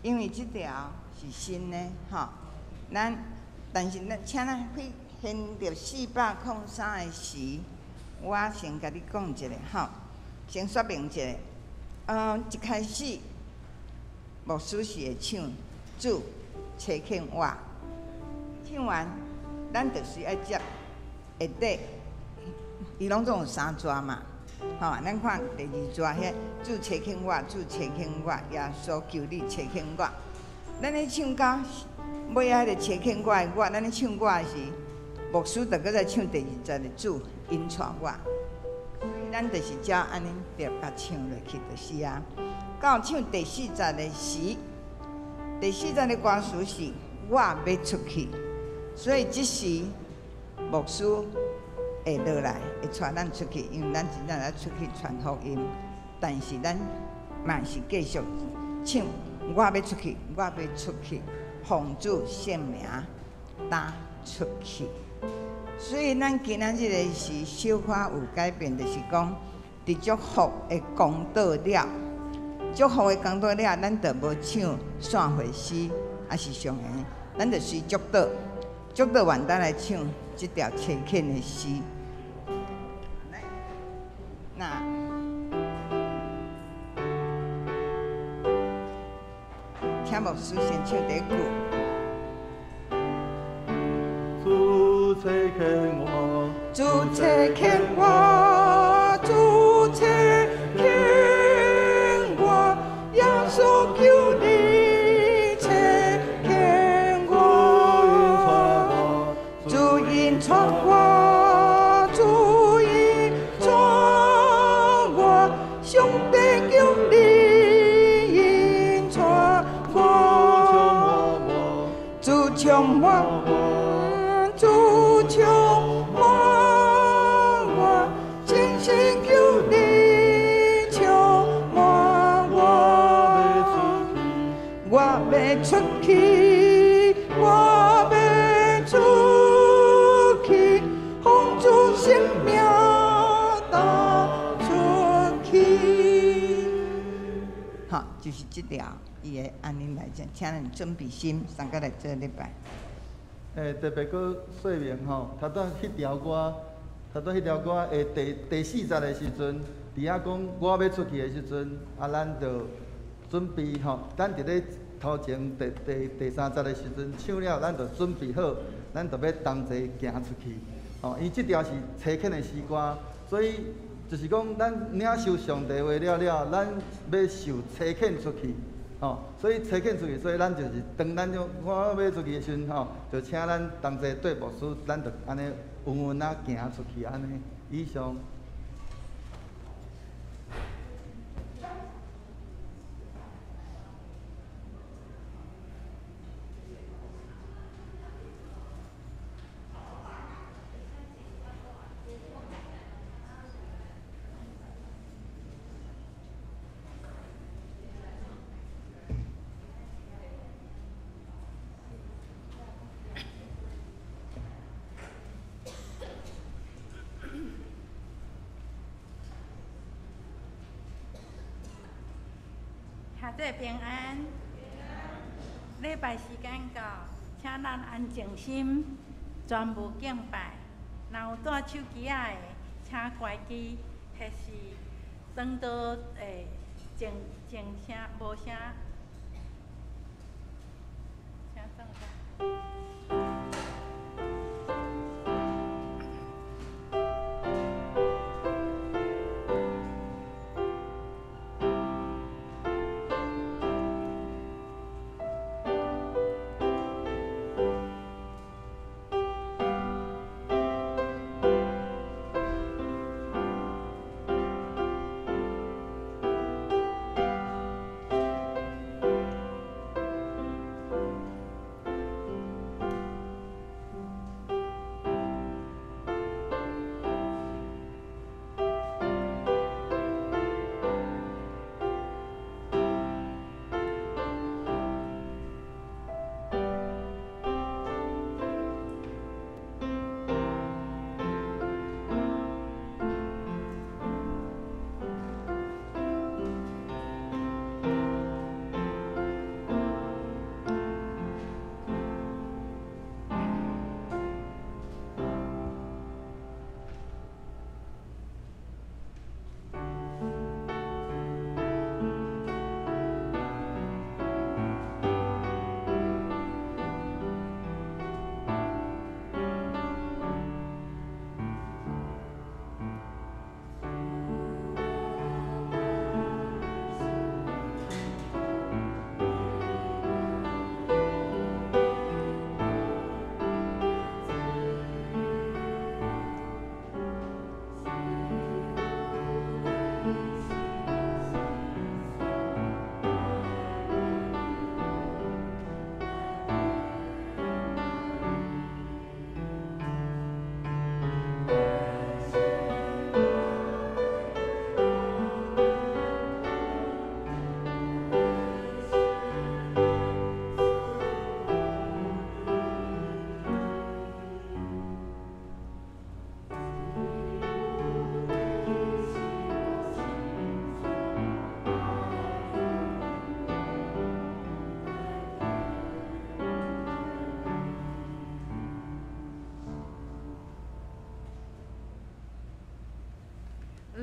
因為這條是新的吼，咱但是咱請咱去現著403的時，我先共你講一下吼，先說明一下。一開始牧師是會唱主差遣我，唱完咱就是愛接下底，伊攏總有三逝嘛，吼，咱看第二逝遐主差遣我，主差遣我，耶穌求你差遣我。咱咧唱到尾仔彼个差遣我的我，咱咧唱我的時，牧師就閣再唱第二節的主引帶我，所以咱就是照按呢著共唱落去就是啊。到唱第四節的時，第四節的歌詞是我欲出去，所以這時牧師會落來，會帶咱出去，因為咱真正來出去傳福音，但是咱嘛是繼續唱我欲出去，我欲出去，奉主聖名打出去。所以咱今仔日的是小可有改變，就是講佇祝福的講道了，祝福的講道了，咱就無唱散會詩，抑是上個，咱就隨祝禱，祝禱完咱來唱這條差遣的詩。來，那請牧師先唱第一句。主差遣我，主差遣我，主差遣我，耶穌求你差遣我，主引帶我，主引帶我，上帝求你引帶我，主充滿我，主充滿我，真心求你充滿我，我欲出去，我欲出去，奉主聖名打出去。好，就是這條，伊會按呢來講，請咱準備心，送過來做禮拜。特別閣說明吼，頭拄彼條歌，頭拄彼條歌的第四節的時陣，佇遐講我欲出去的時陣，啊，咱就準備吼，咱佇咧頭前第三節的時陣唱了，咱就準備好，咱就欲同齊行出去。吼，伊這條是差遣的詩歌，所以就是講，咱領受上帝話了了，咱欲受差遣出去。吼，所以差遣出去，所以咱就是當咱就我欲出去的時陣吼，就請咱同齊對牧師，咱就按呢穩穩仔行出去按呢。以上。兄弟平安，禮拜時間到，請咱安靜心，全部敬拜。若有帶手機仔的，請關機，或是轉到靜靜聲無聲，請轉到。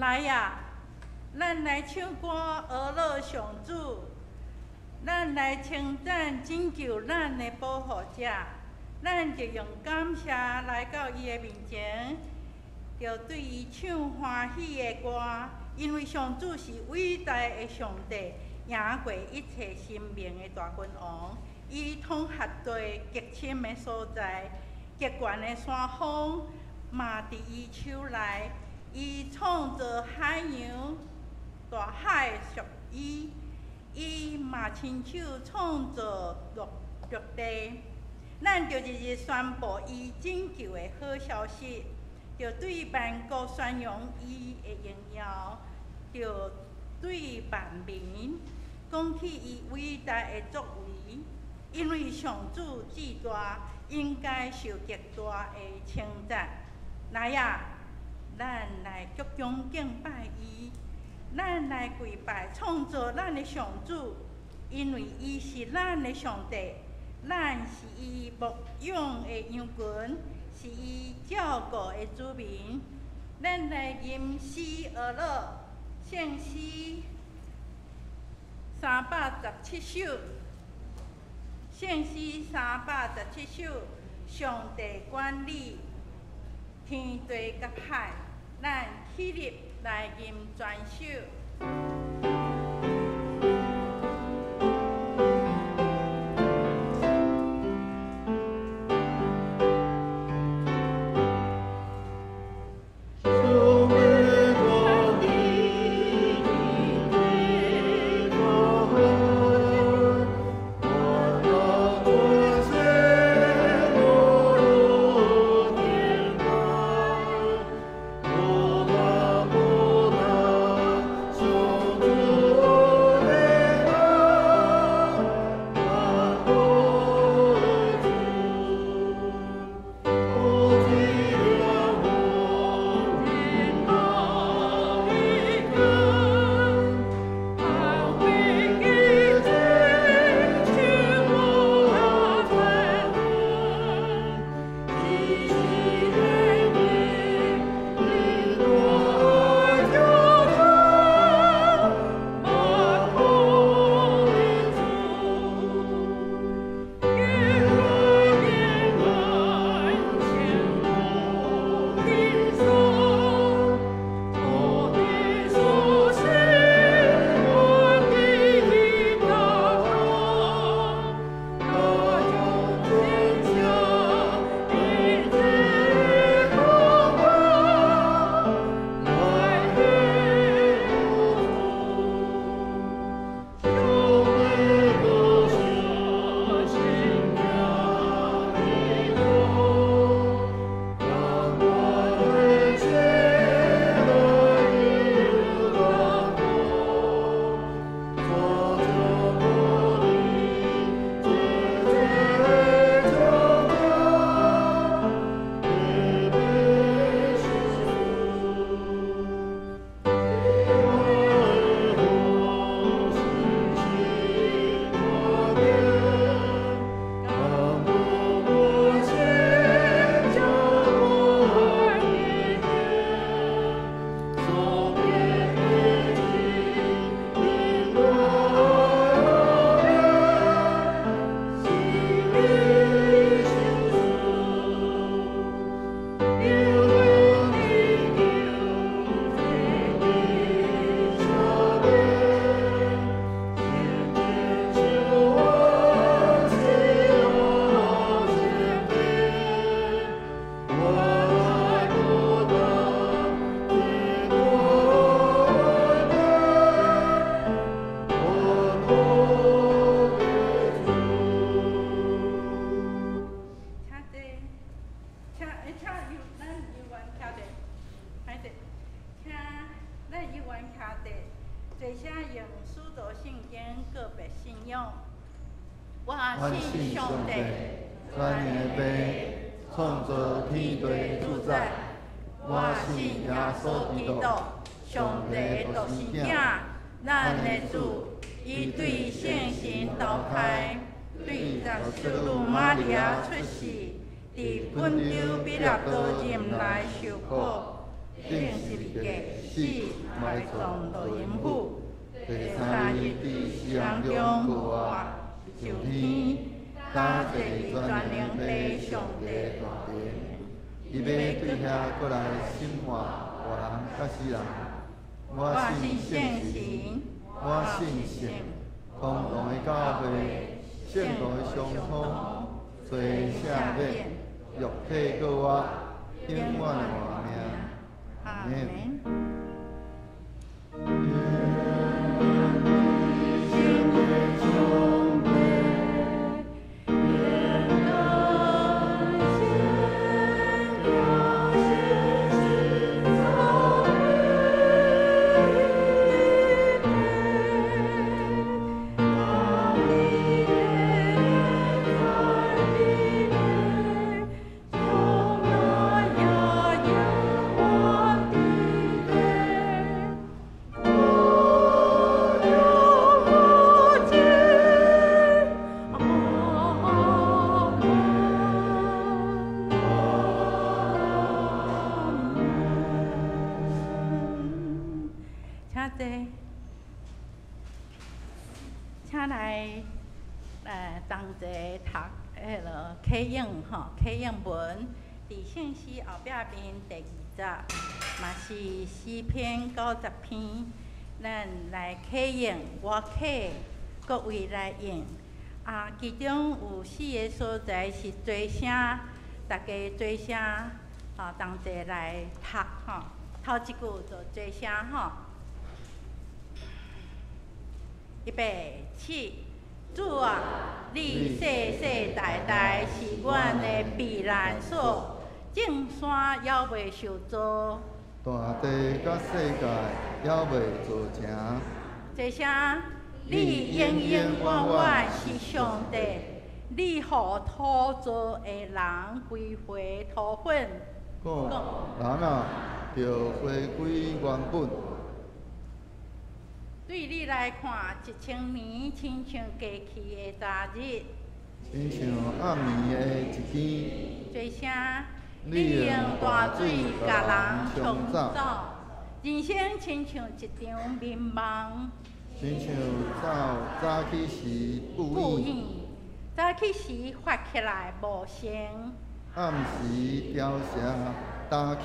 來啊，咱來唱歌，呵樂上主，咱來稱讚拯救咱的保護者，咱就用感謝來到伊的面前，就對伊唱歡喜的歌，因為上主是偉大的上帝，贏過一切神明的大君王。伊統轄地極深的所在，極懸的山峰嘛佇伊手內。伊創造海洋，大海屬伊，伊嘛親手創造陸地。咱就日日宣布伊拯救的好消息，就對萬國宣揚伊的榮耀，就對萬民講起伊偉大的作為。因為上主至大，應該受極大的稱讚。來啊，咱來鞠躬敬拜伊，咱來跪拜創造咱的上主，因為伊是咱的上帝，咱是伊牧養的羊群，是伊照顧的子民。咱來吟詩呵樂，聖詩317首，聖詩317首，上帝管理天地佮海，咱起立來吟全首。钉十字架，死，埋葬落阴府，第三日伫死人中复活，上天，担坐伫全能父上帝大权，伊欲对遐阁来审判活人佮死人。我信圣神，我信圣公同的教会，圣徒的相通，罪赦免，肉体阁活，永远的活命。阿门。请来，同齐读彼落启应吼，启应文，伫圣诗后壁面第20，嘛是诗篇90篇，咱来启应，我启，各位来应。啊，其中有四个所在是齐声，大家齐声，吼，同齐来读吼，头一句就齐声吼。预备起，主啊，你世世代代是阮的避难所，众山犹未受造，大地佮世界犹未造成。齐声，你永永远远是上帝，你予土造的人归回土粉。讲，人啊，著回归原本。对你来看，1000年亲像过去的昨日，亲像暗暝的一天。齐声，你用大水共人冲走，人生亲像一场眠梦。亲像早早起时雾影，早起时发起来无声，暗时凋谢焦去。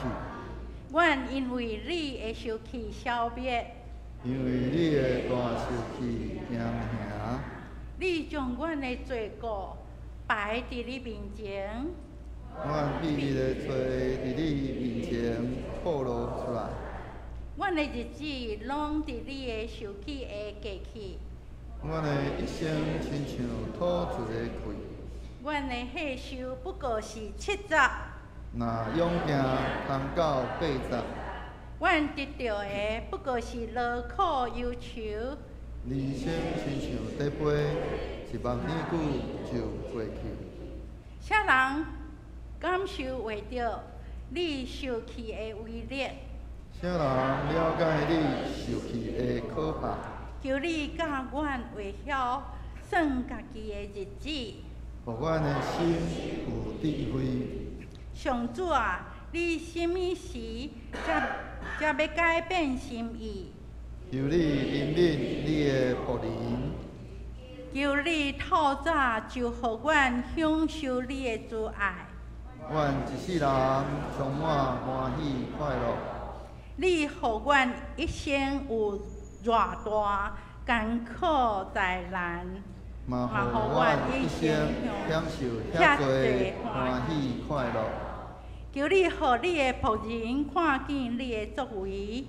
阮因为你的受气消灭。因为你的大受气惊吓，你将阮的罪过摆伫你面前，阮秘密的罪伫你面前暴露出来。阮的日子拢伫你的受气下过去，阮的一生亲像吐出的气。阮的岁寿不过是70，若勇健通到80。阮得著的不过是劳苦忧愁。人生亲像短飞，一目耳久就过去。啥人感受袂著你受气的威力？啥人了解你受气的可怕？求你教阮会晓算家己的日子，予阮的心有智慧。上主啊，你啥物时才欲改变心意？求你怜悯你的仆人。求你透早就予阮享受你的慈爱。阮一世人充满欢喜快乐。你予阮一生有偌大艰苦灾难，嘛予阮一生享受遐济欢喜快乐。求你予你的仆人看见你的作为，予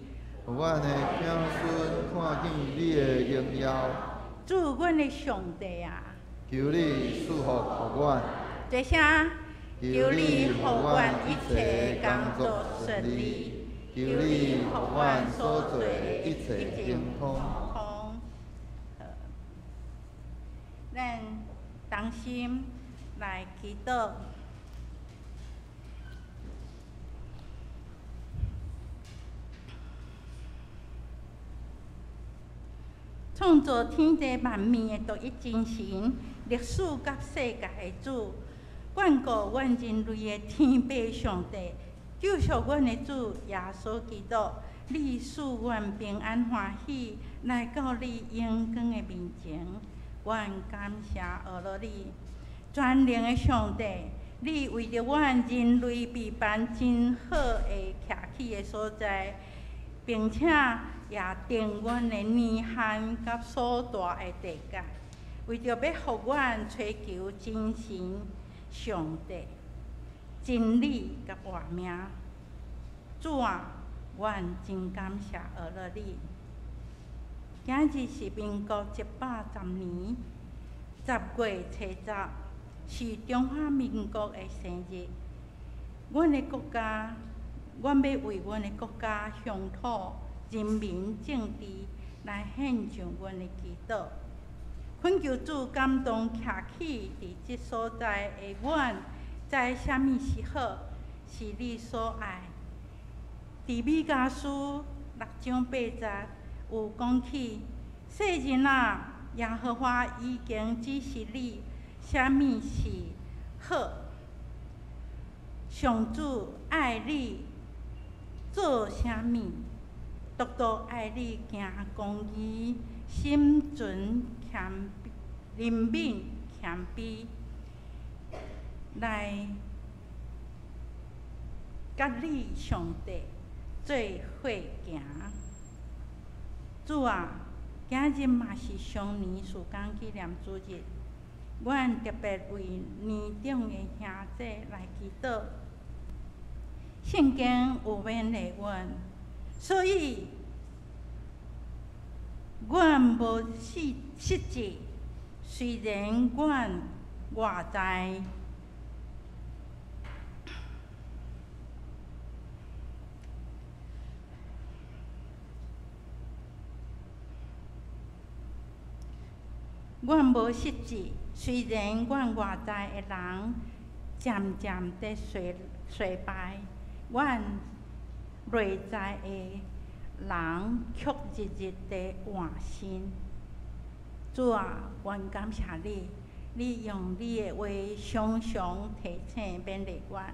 阮的子孙看见你的荣耀。主，阮的上帝啊！求你赐福予阮。齐声，求你予阮一切工作顺利，求你予阮所做的一切亨通。咱同心来祈祷。创造天地万物的独一真神，历史佮世界的主，眷顾阮人类的天父上帝，救贖阮的主耶穌基督，你賜阮平安歡喜，來到你榮光的面前，阮感謝阿樂你，全能的上帝，你為著阮人類備辦真好的徛起的所在，並且也定阮的年限佮所住的地界，為著欲予阮揣求真神上帝真理佮活命。主啊，阮真感謝阿樂你。今日是民國110年10月初10，是中華民國的生日。阮的國家，阮欲為阮的國家、鄉土、人民、政治來獻上阮的祈禱。懇求主感動徛起佇這所在的阮，知啥物是好，是你所愛。佇彌迦書六章八節有講起，世人啊，耶和華已經指示你啥物是好。上主愛你做啥物，獨獨愛你行公義，心存謙憐憫謙卑，來佮你上帝做伙行。主啊，今日嘛是雙年事工紀念主日，阮特別為年長的兄弟來祈禱。聖經有勉勵阮，所以阮無失失志，雖然阮外在。阮無失志，雖然阮外在的人漸漸佇衰衰敗，阮內在的人卻日日佇換新。主啊，阮感謝你，你用你的話常常提醒勉勵阮。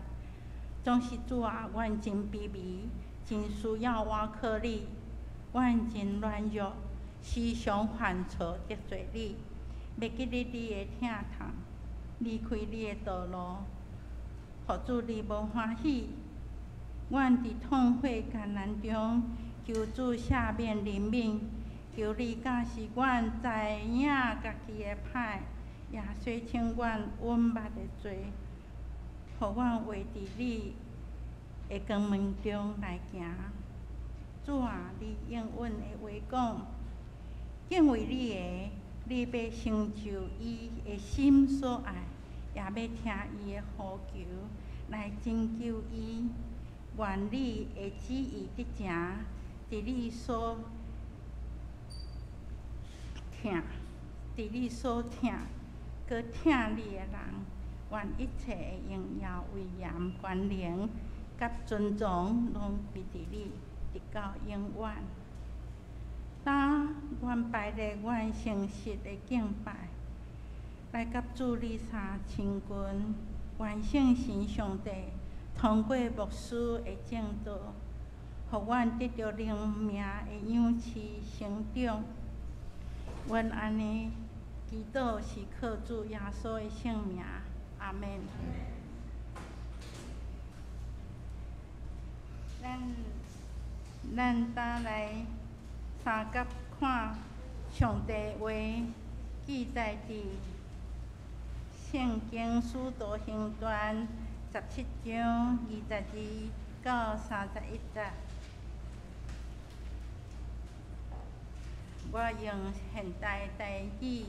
總是主啊，阮真卑微，真需要倚靠你，阮真軟弱，時常犯錯得罪你。袂記得你的疼痛，離開你的道路，予主你無歡喜。阮佇痛悔艱難中，求主赦免憐憫，求你教示阮知影家己的歹，也洗清阮隱密的罪，予阮會佇你的光明中來行。主啊，你應允的話講，敬畏你的，你欲成就伊的心所愛，也欲聽伊的呼求，來拯救伊。願你的旨意得成，佇你所疼，佇你所疼，閣疼你的人，願一切的榮耀、威嚴、權能佮尊榮，攏歸佇你，直到永遠。當阮排列阮誠實的敬拜，來佮主你三親近，願聖神上帝通過牧師的證道，予阮得著靈命的養飼成長。阮按呢祈禱是靠主耶穌的聖名，阿們。咱咱今來相佮看上帝話記載佇聖經使徒行傳17章22到31節。我用現代台語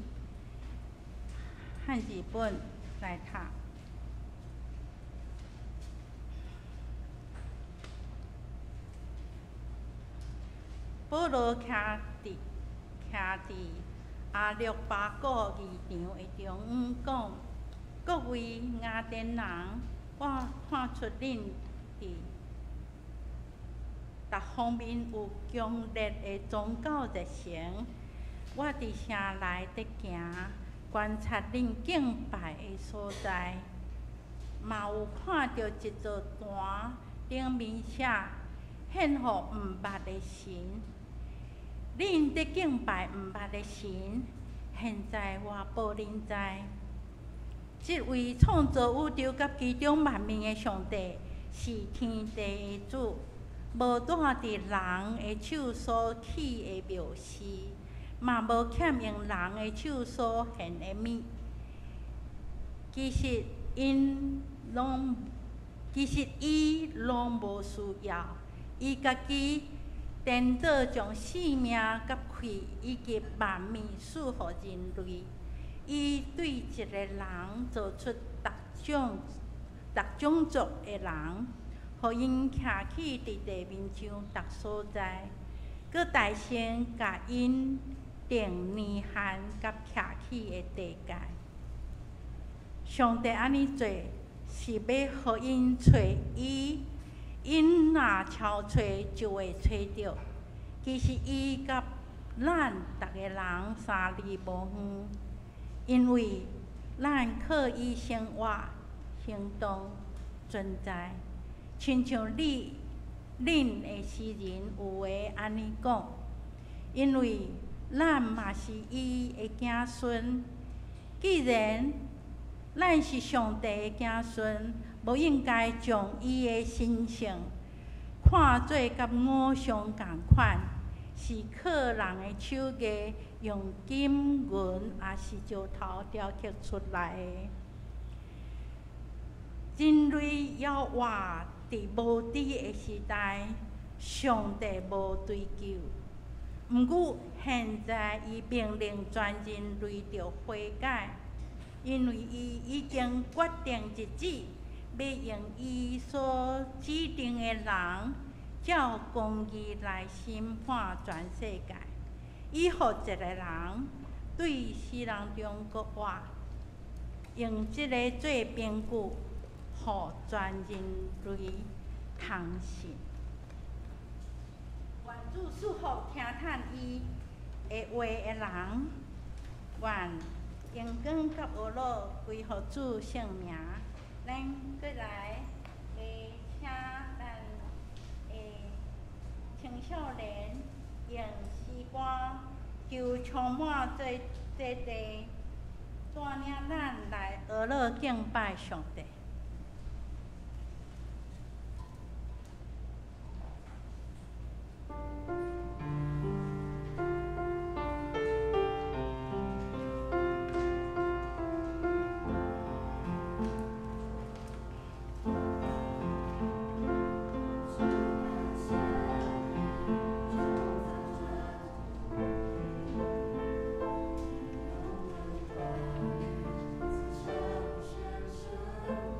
漢字本來讀。保羅徛佇徛佇亞略巴古議場的中央講：各位雅典人，我看出恁佇逐方面有強烈的宗教熱誠。我佇城內佇行，觀察恁敬拜的所在，嘛有看著一座壇，顶面写献予毋捌的神。恁伫敬拜毋捌的神，现在我报恁知，這位創造宇宙佮其中萬物的上帝是天地的主，無住佇人的手所起的廟寺，嘛無欠用人的手所獻的物。其實伊攏無需要，伊家己顛倒將性命佮氣以及萬物賜予人類。伊對一个人造出逐種逐種族的人，予𪜶徛起佇地面上逐所在，閣大聲共𪜶定年限佮徛起的地界。上帝按呢做，是欲予𪜶揣伊，𪜶若悄揣就會揣著。其實伊佮咱逐个人相離無遠，因為咱靠伊生活、行動、存在。親像你恁的詩人有話按呢講，因為咱嘛是伊的子孫。既然咱是上帝的子孫，無應該將伊的神性看做佮偶像仝款，是靠人的手藝用金銀抑是石頭雕刻出來的。人類猶活佇無知的時代，上帝無追究。毋過現在伊命令全人類著悔改，因為伊已經決定日子，欲用伊所指定的人，照公義來審判全世界。伊予一个人對死人中閣活，用這个做憑據，予全人類通信。願主賜福聽趁伊的話的人，願榮光佮呵咾歸予主聖名。咱閣來會請咱的青少年用詩歌求充滿這這地，帶領咱來呵咾敬拜上帝。主。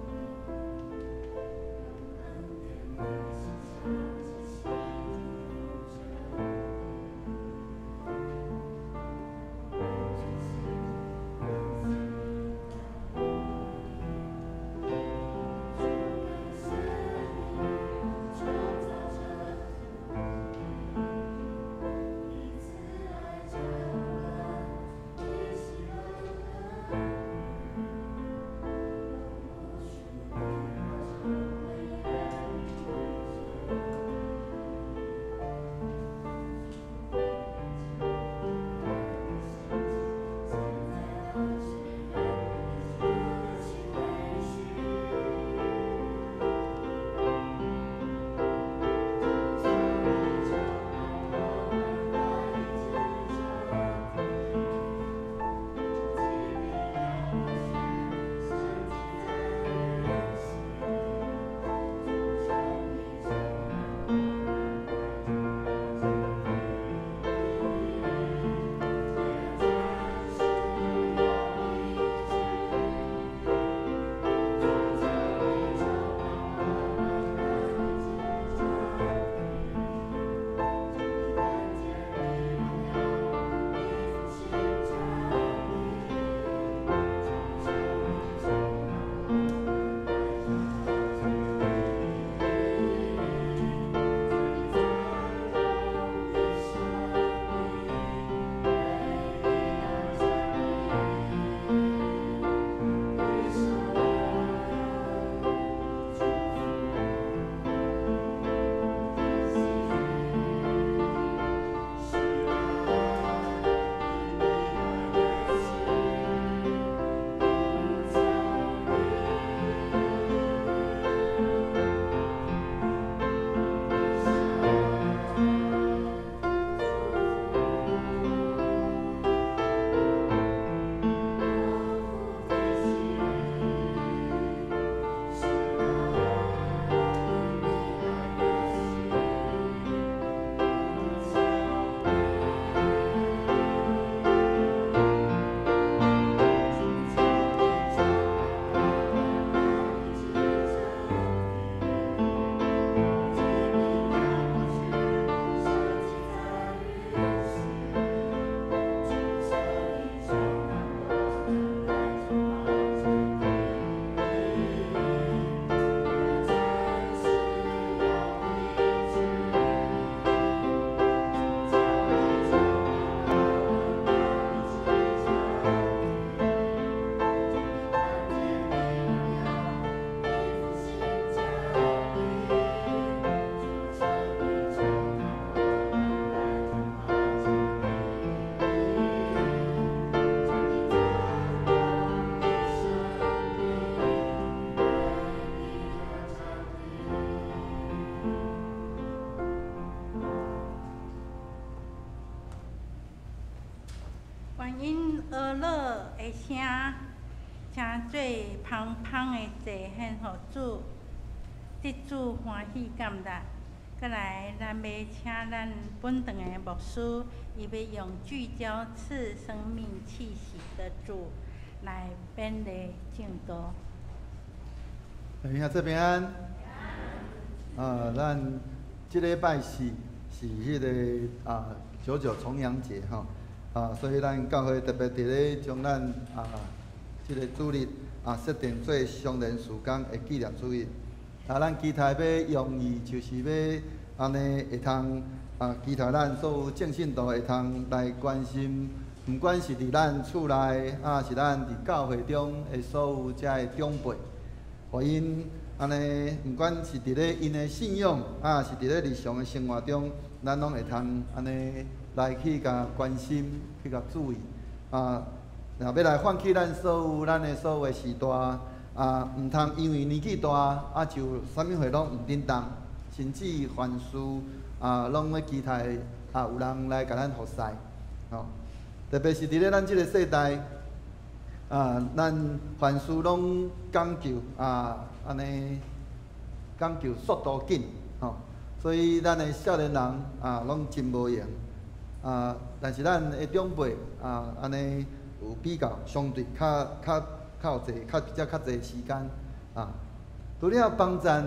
呵樂的聲，請做芳芳的祭獻予主，得主歡喜感恩。閣來，咱欲請咱本堂的牧師，伊欲用聚焦賜生命氣息的主來勉勵證道。兄弟平安。啊，咱這禮拜四是彼个九九重陽節吼，所以咱教會特別佇咧將咱這个主日設定做相連事工的紀念主日。咱期待欲用意就是欲按呢會通期待咱所有正信徒會通來關心，毋管是佇咱厝內，抑是咱佇教會中的所有遮的長輩，予𪜶按呢，毋管是佇咧𪜶的信仰，抑是佇咧日常的生活中，咱攏會通按呢來去共關心，去共注意。若欲來喚起咱所有咱的所有的時代，毋通因為年紀大，就啥物貨攏毋振動，甚至凡事攏欲期待有人來共咱服侍，吼。特別是佇咧咱這个世代，咱凡事攏講究按呢講究速度緊，吼。所以咱的少年人攏真無閒，但是咱的長輩按呢有比較相對較較較有濟較比較較濟時間。除了幫贊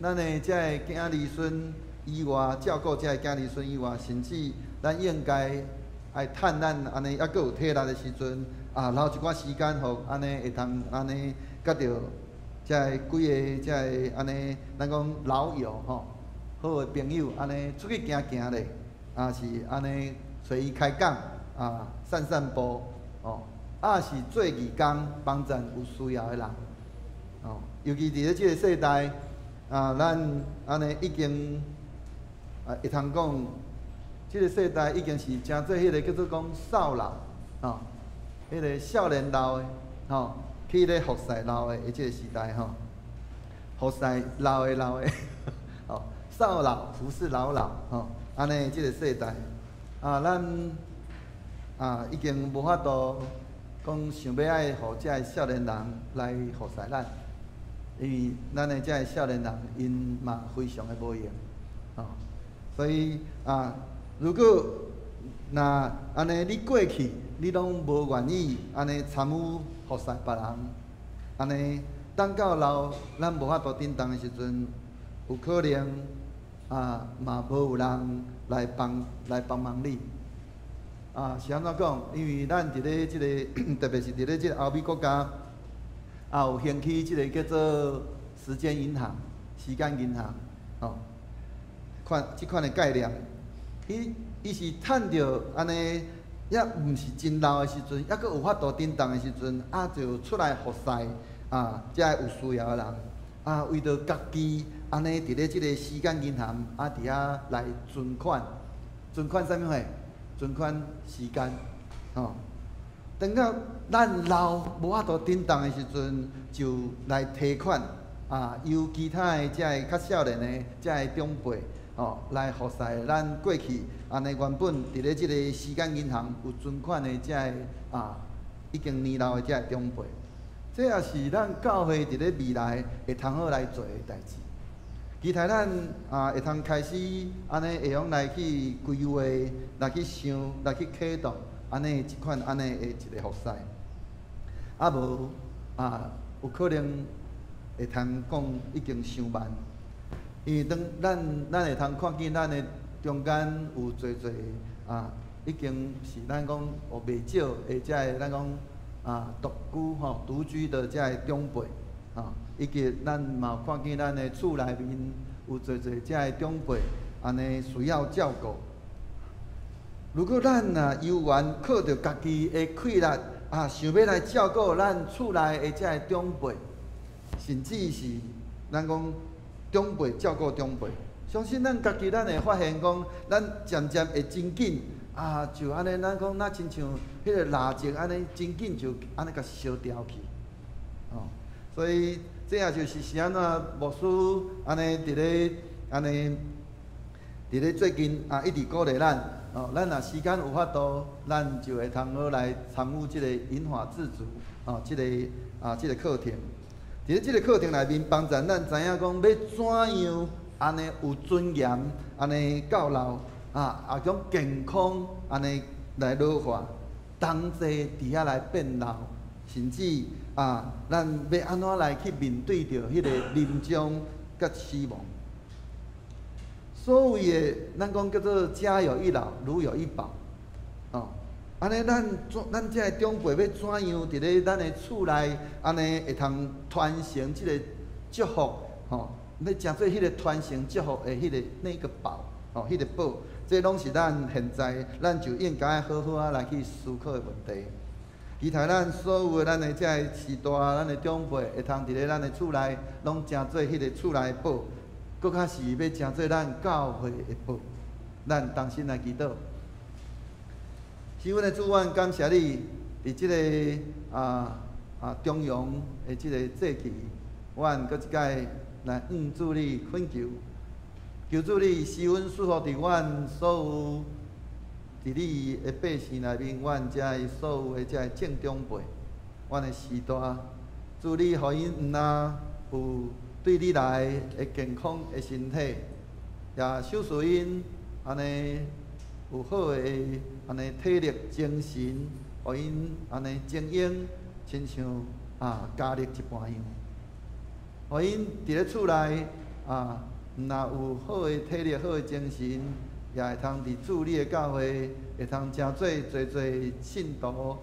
咱的遮个囝兒孫以外，照顧遮个囝兒孫以外，甚至咱應該愛趁咱按呢猶閣有體力的時陣，留一寡時間，予按呢會通按呢佮著遮个幾个遮个按呢，咱講老友吼，好的朋友按呢出去行行咧，抑是按呢揣伊開講散散步，哦，抑是做義工幫贊有需要的人，哦，尤其佇咧這个世代，咱按呢已經會通講，這个世代已經是成做彼个叫做講少老，吼，彼个少年老的，吼，去咧服侍老的的這个時代吼，服侍老的老的，吼，少老服侍老老，吼，按呢這个世代，咱已經無法度講想欲愛予遮个少年人來服侍咱，因為咱的遮个少年人𪜶嘛非常的無閒，吼，所以如果若按呢你過去你攏無願意按呢參與服侍別人，按呢等到老咱無法度振動的時陣，有可能嘛無有人來幫來幫忙你。是按怎講？因為咱佇咧這个，特別是佇咧這个歐美國家，有興起這个叫做時間銀行、時間銀行，吼，款這款的概念，伊伊是趁著按呢，猶毋是真老的時陣，猶閣有法度振動的時陣，就出來服侍遮个有需要的人，為著家己按呢佇咧這个時間銀行佇遐來存款，存款啥物貨？存款時間，吼，等到咱老無法度振動的時陣，就來提款，由其他的遮个較少年的遮个長輩，吼，來服侍咱過去按呢原本佇咧這个時間銀行有存款的遮个已經年老的遮個長輩，這也是咱教會佇咧未來會通好來做的代誌。期待咱會通開始按呢會用來去規劃、來去想、來去啟動按呢這款按呢的一个服侍。無有可能會通講已經傷慢，因為當咱咱會通看見咱的中間有濟濟已經是咱講有袂少的遮个咱講獨居吼、獨居的遮个長輩，以及咱嘛有看見咱的厝內面有濟濟遮个長輩，按呢需要照顧。如果咱若猶原靠著家己的氣力，想欲來照顧咱厝內的遮个長輩，甚至是咱講長輩照顧長輩，相信咱家己咱會發現講，咱漸漸會真緊就按呢，咱講若親像彼个蠟燭按呢，真緊就按呢共燒掉去，哦，所以這也就是是按怎牧師按呢佇咧按呢伫咧最近啊，一直鼓勵咱哦，咱若時間有法度，咱就會通好來參與這個銀髮自主哦，這個課程。佇咧這個課程內面，幫助咱知影講欲怎樣按呢有尊嚴，按呢到老啊，啊種健康按呢來老化，同齊佇遐來變老，甚至啊，咱欲按怎來去面對著彼个臨終佮死亡。所謂的咱講叫做家有一老，如有一寶，哦，按呢咱這个長輩欲怎樣佇咧咱的厝內，按呢會通傳承這个祝福，吼，欲成做彼个傳承祝福的彼个那个寶，吼，彼个寶，這攏是咱現在咱就應該好好仔來去思考的問題。期待咱所有的咱的這个序大，咱的長輩會通佇咧咱的厝內，攏成做彼个厝內的寶。閣較是欲成做咱教會的寶，咱同心來祈禱。是阮的主，阮感謝你，佇這个重陽的這個節期，阮閣一擺來向主你懇求，求主你施恩賜福佇阮所有佇你的百姓內面，阮遮的所有的遮的正長輩，阮的序大，主你予𪜶毋但有對你來的健康的身體，也賞賜𪜶按呢有好的按呢體力精神，予𪜶按呢精英，親像加力一般樣。予𪜶佇咧厝內啊，毋但有好的體力、好的精神，也會通佇主你的教會，會通成做濟濟信徒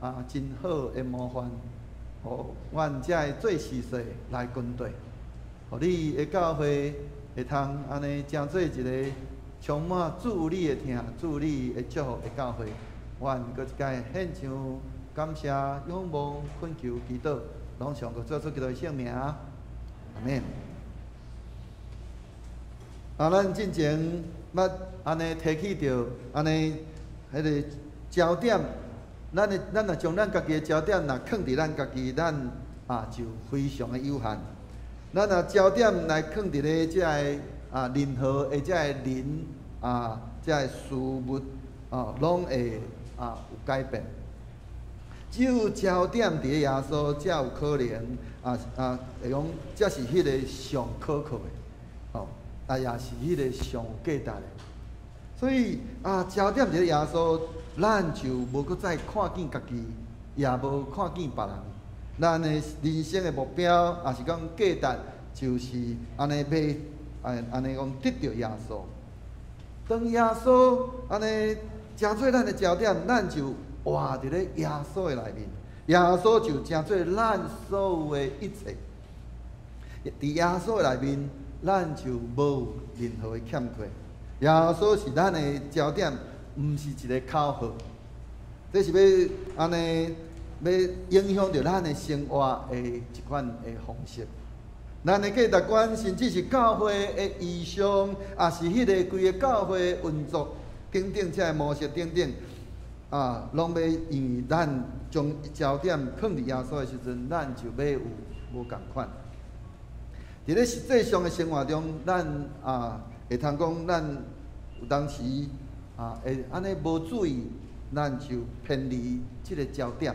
啊，真好的模範，予阮才會做序細來跟綴。予你的教會會通按呢成做一个充滿主你的疼、主你的祝福的教會。阮閣一擺獻上感謝、仰望、懇求、祈禱，攏奉主耶穌基督的聖名，阿們。啊，咱進前捌按呢提起著，按呢彼个焦點，咱若將咱家己的焦點若囥佇咱家己，咱啊就非常的有限。咱若焦點來囥佇咧這个任何的這个人啊，這个事物哦，攏會有改變。只有焦點佇咧耶穌，才有可能會講，才是彼个上可靠的，哦，啊也是彼个上有價值的。所以啊，焦點佇咧耶穌，咱就無閣再看見家己，也無看見別人。咱的人生的目標，也是講價值，就是按呢欲，按呢講得著耶穌。當耶穌按呢成做咱的焦點，咱就活佇咧耶穌的內面，耶穌就成做咱所有的一切。佇耶穌的內面，咱就無任何的欠缺。耶穌是咱的焦點，毋是一个口號。這是欲按呢欲影響著咱的生活的一款的方式。咱的價值觀，甚至是教會的異象，也是彼个規个教會運作等等，這个模式等等，啊，攏欲因為咱將焦點囥佇耶穌的時陣，咱就欲有無仝款。佇咧實際上的生活中，咱會通講，咱有當時會按呢無注意，咱就偏離這个焦點。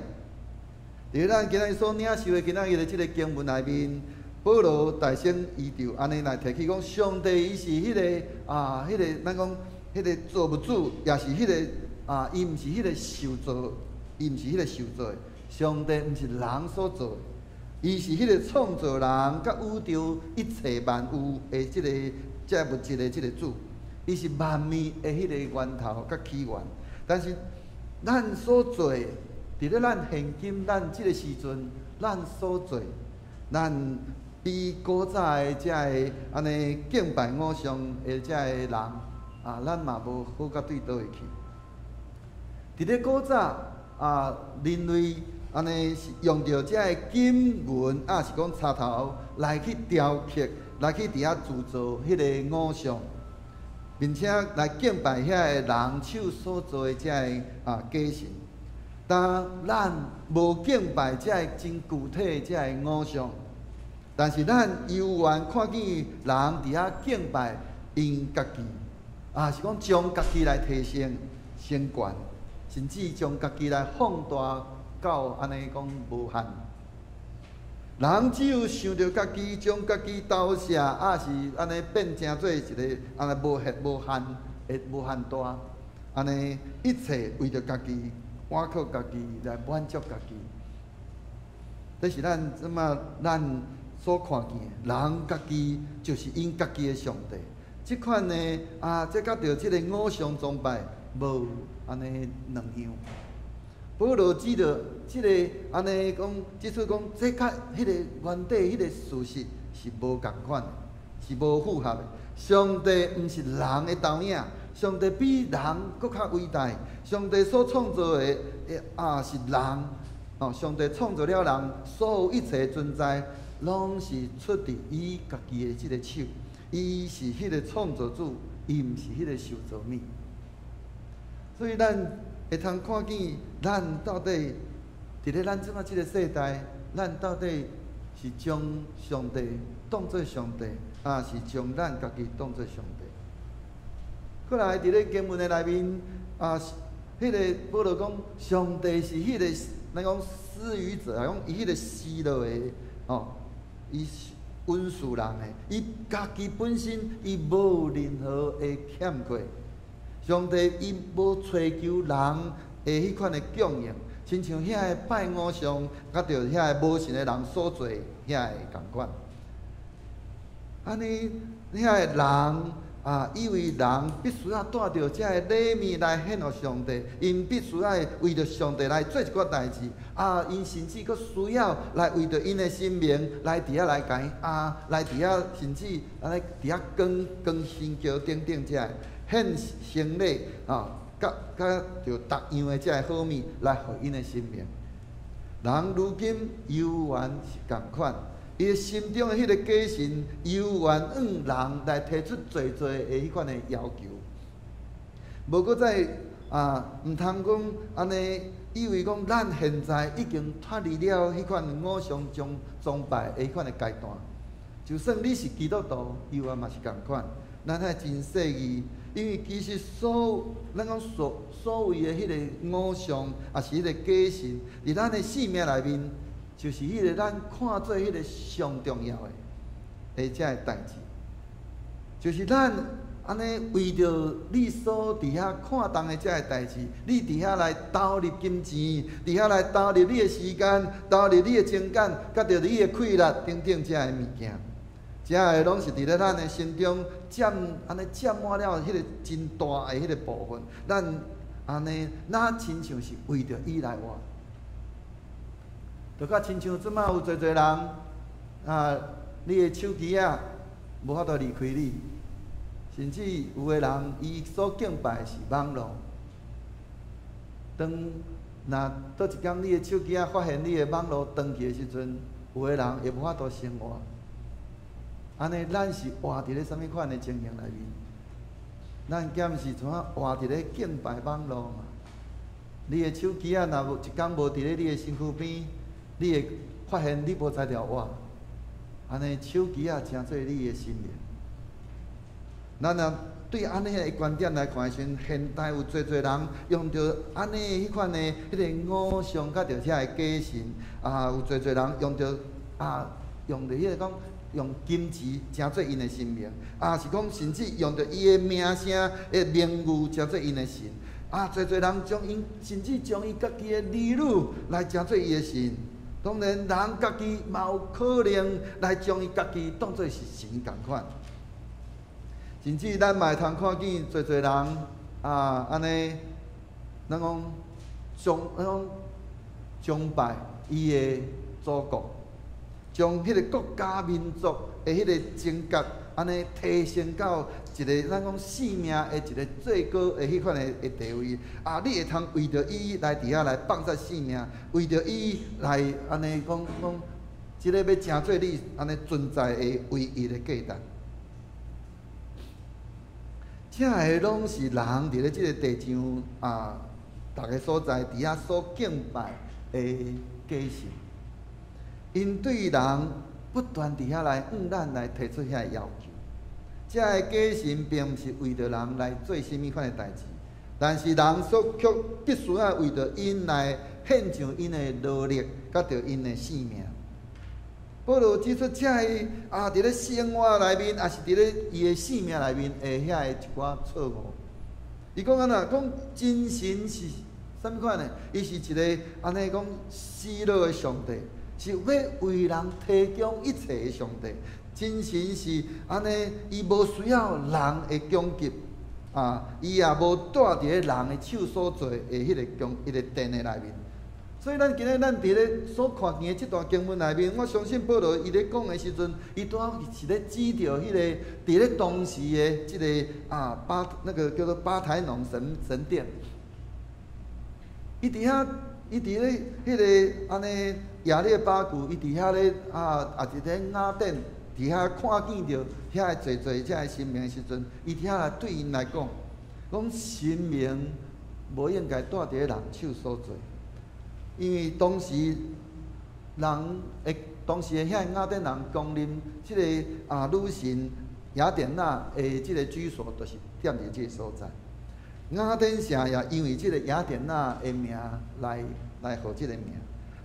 佇咱今仔日所領受的今仔日的這个經文內面，保羅大先伊就按呢來提起講，上帝伊是彼个彼个咱講彼个造物主，也是彼个伊毋是彼个受造，伊毋是彼个受造的，上帝毋是人所造的，伊是彼个創造人佮宇宙一切萬有的這个這物質的這个主，伊是萬物的彼個源頭佮起源。但是咱所做的，佇咧咱現今咱這个時陣，咱所做，咱比古早的這个按呢敬拜偶像的這个人啊，咱嘛無好甲對佗位去。佇咧古早啊，人類按呢是用著這个金銀，抑是講柴頭來去雕刻，來去佇遐鑄造彼个偶像，並且來敬拜遐个人手所做的這个假神。但咱無敬拜這个真具體的這个偶像，但是咱猶原看見人佇遐敬拜𪜶家己啊，是講將家己來提升升懸，甚至將家己來放大到按呢講無限。人只有想著家己，將家己投射，抑是按呢變成做一个按呢無限無限的無限大，按呢一切為著家己，倚靠家己來滿足家己。這是咱這馬咱所看見的，人家己就是𪜶家己的上帝。這款呢啊，這佮著這个偶像崇拜無按呢兩樣。保羅指著這个按呢講，這次講這佮彼个原底彼个事實是無仝款的，是無符合的。上帝毋是人的投影，上帝比人閣較偉大。上帝所創造的啊是人，哦，上帝創造了人，所有一切存在，攏是出佇伊家己的這个手。伊是彼个創造主，伊毋是彼个受造物。所以咱會通看見，咱到底佇咧咱這馬這个世代，咱到底是將上帝當做上帝，抑是將咱家己當做上帝？過來佇咧經文的內面，啊，彼个保羅講，上帝是彼个，咱講施予者，講伊彼个施落的，哦，伊恩賜人的，伊家己本身伊無任何的欠缺。上帝伊無揣求人的彼款的供應，親像遐个拜偶像，佮著遐个無神的人所做遐个仝款。按呢，遐个人啊，以為人必須愛帶著這个禮物來獻予上帝，𪜶必須愛為著上帝來做一寡代誌，啊，𪜶甚至閣需要來為著𪜶的神明來佇遐來共伊啊，來佇遐甚至按呢佇遐扛扛神轎等等這个獻牲禮啊，佮佮著逐樣的這個好物來予𪜶的神明。人如今猶原是仝款，伊的心中的彼个假神猶原向人來提出濟濟的彼款的要求。無閣再啊，毋通講按呢，以為講咱現在已經脫離了彼款偶像崇拜的彼款的階段。就算你是基督徒，猶原嘛是仝款。咱愛真細膩，因為其實所咱講所所謂的彼个偶像，抑是彼个假神，佇咱的生命內面，就是彼个咱看做彼个上重要的，的這个代誌，就是咱按呢為著你所佇遐看重的這个代誌，你佇遐來投入金錢，佇遐來投入你的時間，投入你的情感，佮著你的氣力等等這个物件，這个攏是佇咧咱的心中佔按呢佔滿了彼個真大的彼個部分，咱按呢若親像是為著伊來活。就較親像這馬有濟濟人啊，你的手機仔無法度離開你，甚至有的人伊所敬拜的是網路。當若倒一工你的手機仔發現你的網路斷去的時陣，有的人會無法度生活。按呢，咱是活佇咧啥物款的情形內面？咱敢是怎啊活佇咧敬拜網路嘛？你的手機仔若無一工無佇咧你的身軀邊，你會發現你無才調活，按呢手機仔成做你的神明。咱若對按呢的觀點來看的時陣，現代有濟濟人用著按呢彼款的彼个偶像，佮著遮个假神啊，有濟濟人用著啊，用著彼个講用金錢成做𪜶的神明，啊是講甚至用著伊的名聲的名譽成做𪜶的神，啊濟濟人將𪜶甚至將伊家己的兒女來成做伊的神。當然，人家己嘛有可能來將伊家己當做是神仝款，甚至咱嘛會通看見濟濟人啊，按呢，咱講崇，咱講崇拜伊的祖國，將彼个國家民族的彼个情結，按呢提升到一个咱講生命的一个最高的彼款的的地位。啊，你會通為著伊來佇遐來放殺性命，為著伊來按呢講講，這个欲成做你按呢存在的唯一的價值。這个攏是人佇咧這个地上啊，逐个所在佇遐所敬拜的假神，𪜶對人不斷佇遐來向咱來提出遐个要求。這个假神並毋是為著人來做啥物款的代誌，但是人所卻必須愛為著𪜶來獻上𪜶的勞力，佮著𪜶的性命。保羅指出，這个啊，佇咧生活內面，抑是佇咧伊的性命內面，會遐的一寡錯誤。伊講按怎？講真神是啥物款呢？伊是一个按呢講喜樂的上帝，是欲為人提供一切的上帝。真神是按呢，伊無需要人的供給，啊，伊也無蹛佇咧人的手所做的彼个供、彼个殿的內面。所以咱今日咱佇咧所看見的這段經文內面，我相信保羅伊咧講的時陣，伊拄好是咧指著彼個佇咧當時的這个啊巴那個叫做巴台農神殿。伊佇遐，伊佇咧彼个按呢亞略巴谷，伊佇遐咧啊，也佇咧雅典，佇遐看見著遐濟濟遮个神明的時陣，伊佇遐來對𪜶來講，講神明無應該蹛佇咧人手所做。因為當時人的當時的遐雅典人公認這個啊女神雅典娜的這個居所，就是踮佇這個所在。雅典城也因為這個雅典娜的名來予這個名。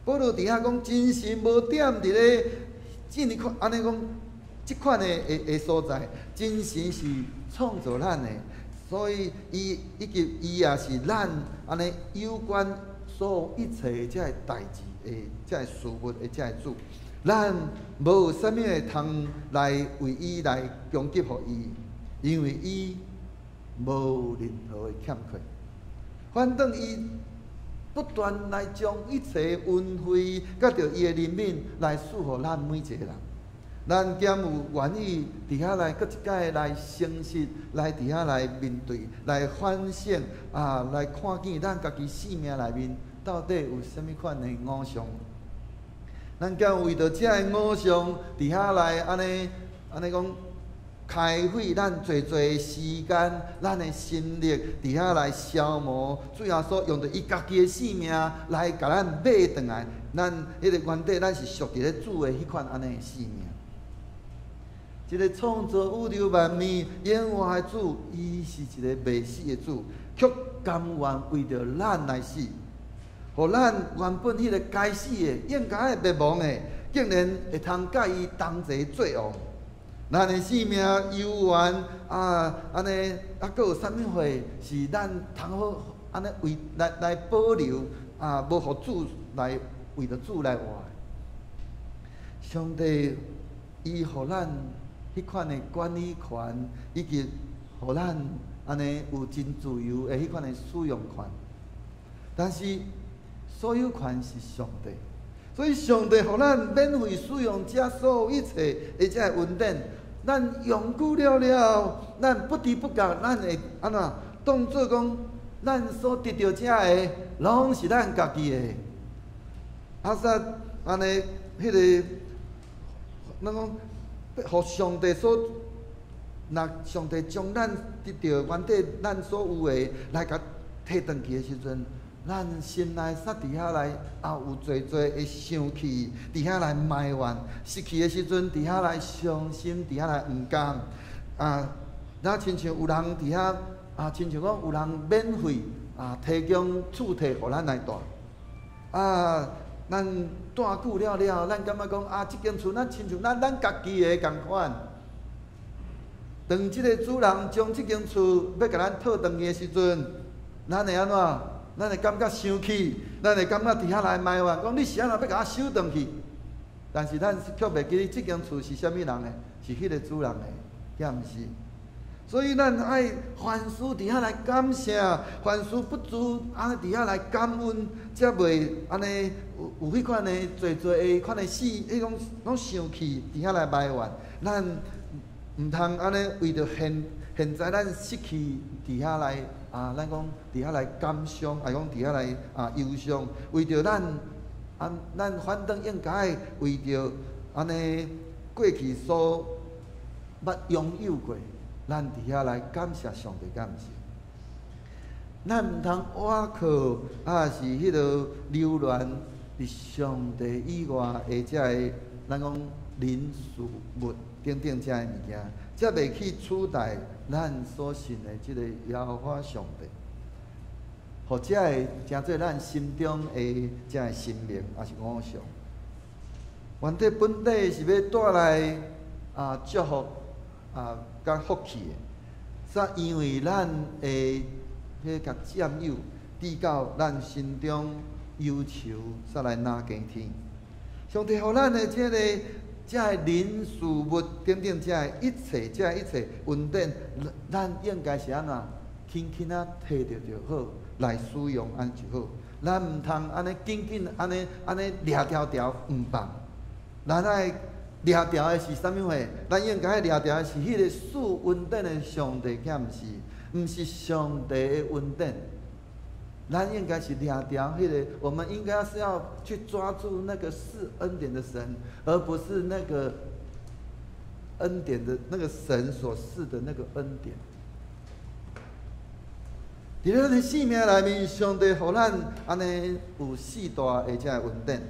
保羅佇遐講，真神無踮佇咧這呢款按呢講，這款的所在，真神是創造咱的，所以伊以及伊也是咱按呢有關所有一切這个代誌的這个事物的這个主，咱無啥物會通來為伊來供給予伊，因為伊無任何的欠缺。反轉伊不斷來將一切恩惠，佮著伊的憐憫來賜予咱每一個人。咱敢有願意佇遐來閣一擺來誠實，來佇遐來面對，來反省啊，來看見咱家己生命內面到底有啥物款的偶像？咱敢有為著這个偶像佇遐來按呢按呢講，開費咱濟濟時間、咱的心力，佇遐來消磨。主耶穌用著伊家己的性命來共咱買轉來，咱彼个原底咱是屬佇咧主的彼款按呢的性命。這个創造宇宙萬物、永活的主，伊是一个袂死的主，卻甘願為著咱來死，予咱原本彼个該死的、應該滅亡的，竟然會通佮伊同齊做王。咱的性命猶原啊，按呢啊，閣有啥物貨是咱通好按呢為來保留啊？無予主來為著主來活的。上帝伊予咱彼款的管理權，以及予咱按呢有真自由的彼款的使用權。但是所有權是上帝，所以上帝予咱免費使用這所有一切的這个恩典。咱用久了了，咱不知不覺，咱會按怎當做講，咱所得著這个，攏是咱家己的。啊，煞按呢，彼个，咱講，予上帝所，若上帝將咱得著原底咱所有的來共提轉去的時陣，咱心內煞佇遐來，也有濟濟的生氣，佇遐來埋怨，失去的時陣，佇遐來傷心，佇遐來毋甘。啊，若親像有人佇遐，啊，親像講有人免費啊提供厝契予咱來蹛。啊，咱蹛久了了，咱感覺講啊，這間厝咱親像咱家己的仝款。當這個主人將這間厝欲共咱討轉去的時陣，咱會按怎？咱會感覺生氣，咱會感覺佇遐來埋怨，講你是按怎欲共我收轉去？但是咱卻袂記得這間厝是啥物人的，是彼個主人的，敢毋是？所以咱愛凡事佇遐來感謝，凡事不住按呢佇遐來感恩，才袂按呢有彼款的濟濟的款的死，彼種攏生氣佇遐來埋怨。咱毋通按呢為著現在咱失去佇遐來啊，咱講佇遐來感傷，抑講佇遐來啊憂傷，為著咱啊，咱反轉應該為著按呢過去所捌擁有過，咱佇遐來感謝上帝，敢毋是？咱毋通倚靠啊，是彼个留戀佇上帝以外的這个，咱講人事物。等等遮的物件，才袂去取代咱所信的這个耶和華上帝，予這个成做咱心中的這个神明，抑是偶像。原底本底是欲帶來祝福佮福氣的，煞因為咱的彼共佔有，直到咱心中憂愁，煞來若加添。上帝予咱的這个人事物等等，這个一切，這个一切恩典，咱應該是按怎輕輕仔提著就好，來使用按呢就好。咱毋通按呢緊緊按呢按呢掠牢牢毋放。咱愛掠牢的是啥物貨？咱應該掠牢的是彼個賜恩典的上帝，敢毋是？毋是上帝的恩典。咱應該是掠牢彼個，我們應該是要去抓住那個賜恩典的神，而不是那個恩典的那個神所賜的那個恩典。佇咱的生命內面，上帝予咱按呢有四大的這个恩典，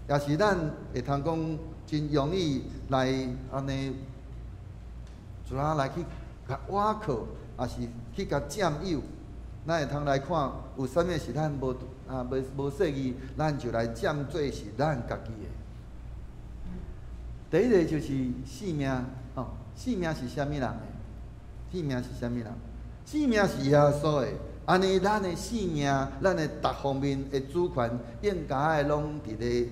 也是咱會通講真容易來按呢，怎啊來去共倚靠，抑是去共佔有。咱會通來看有啥物是咱無啊無無細意，咱就來佔做是咱家己的。第一个就是性命，吼，性命是啥物人的？性命是啥物人？性命是耶穌的。按呢，咱的性命，咱的逐方面的主權，應該攏佇咧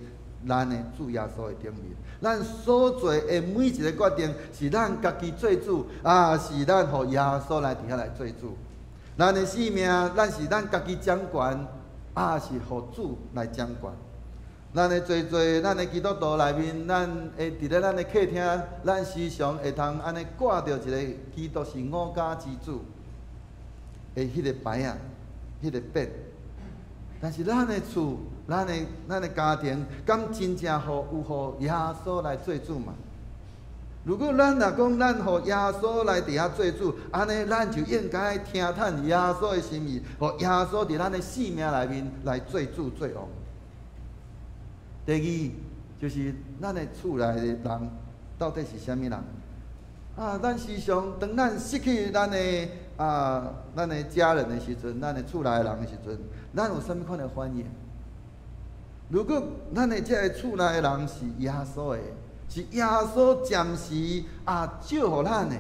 咱的主耶穌的頂面。咱所做的每一个決定，是咱家己做主，抑是咱予耶穌來佇遐來做主。咱的性命，咱是咱家己掌權，抑是予主來掌權？咱的濟濟，咱的基督徒內面，咱會佇咧咱的客廳，咱時常會通按呢掛著一个基督是我家之主的彼个牌仔，彼个匾。但是咱的厝，咱的家庭，敢真正予有予耶穌來做主嗎？如果咱若講咱予耶穌來佇遐做主，按呢咱就應該聽趁耶穌的心意，予耶穌佇咱的性命內面來做主做王。第二，就是咱的厝內的人到底是啥物人？咱時常當咱失去咱的家人的時陣，咱的厝內的人的時陣，咱有啥物款的反應？如果咱的這个厝內的人是耶穌的，是耶穌暫時借予咱的，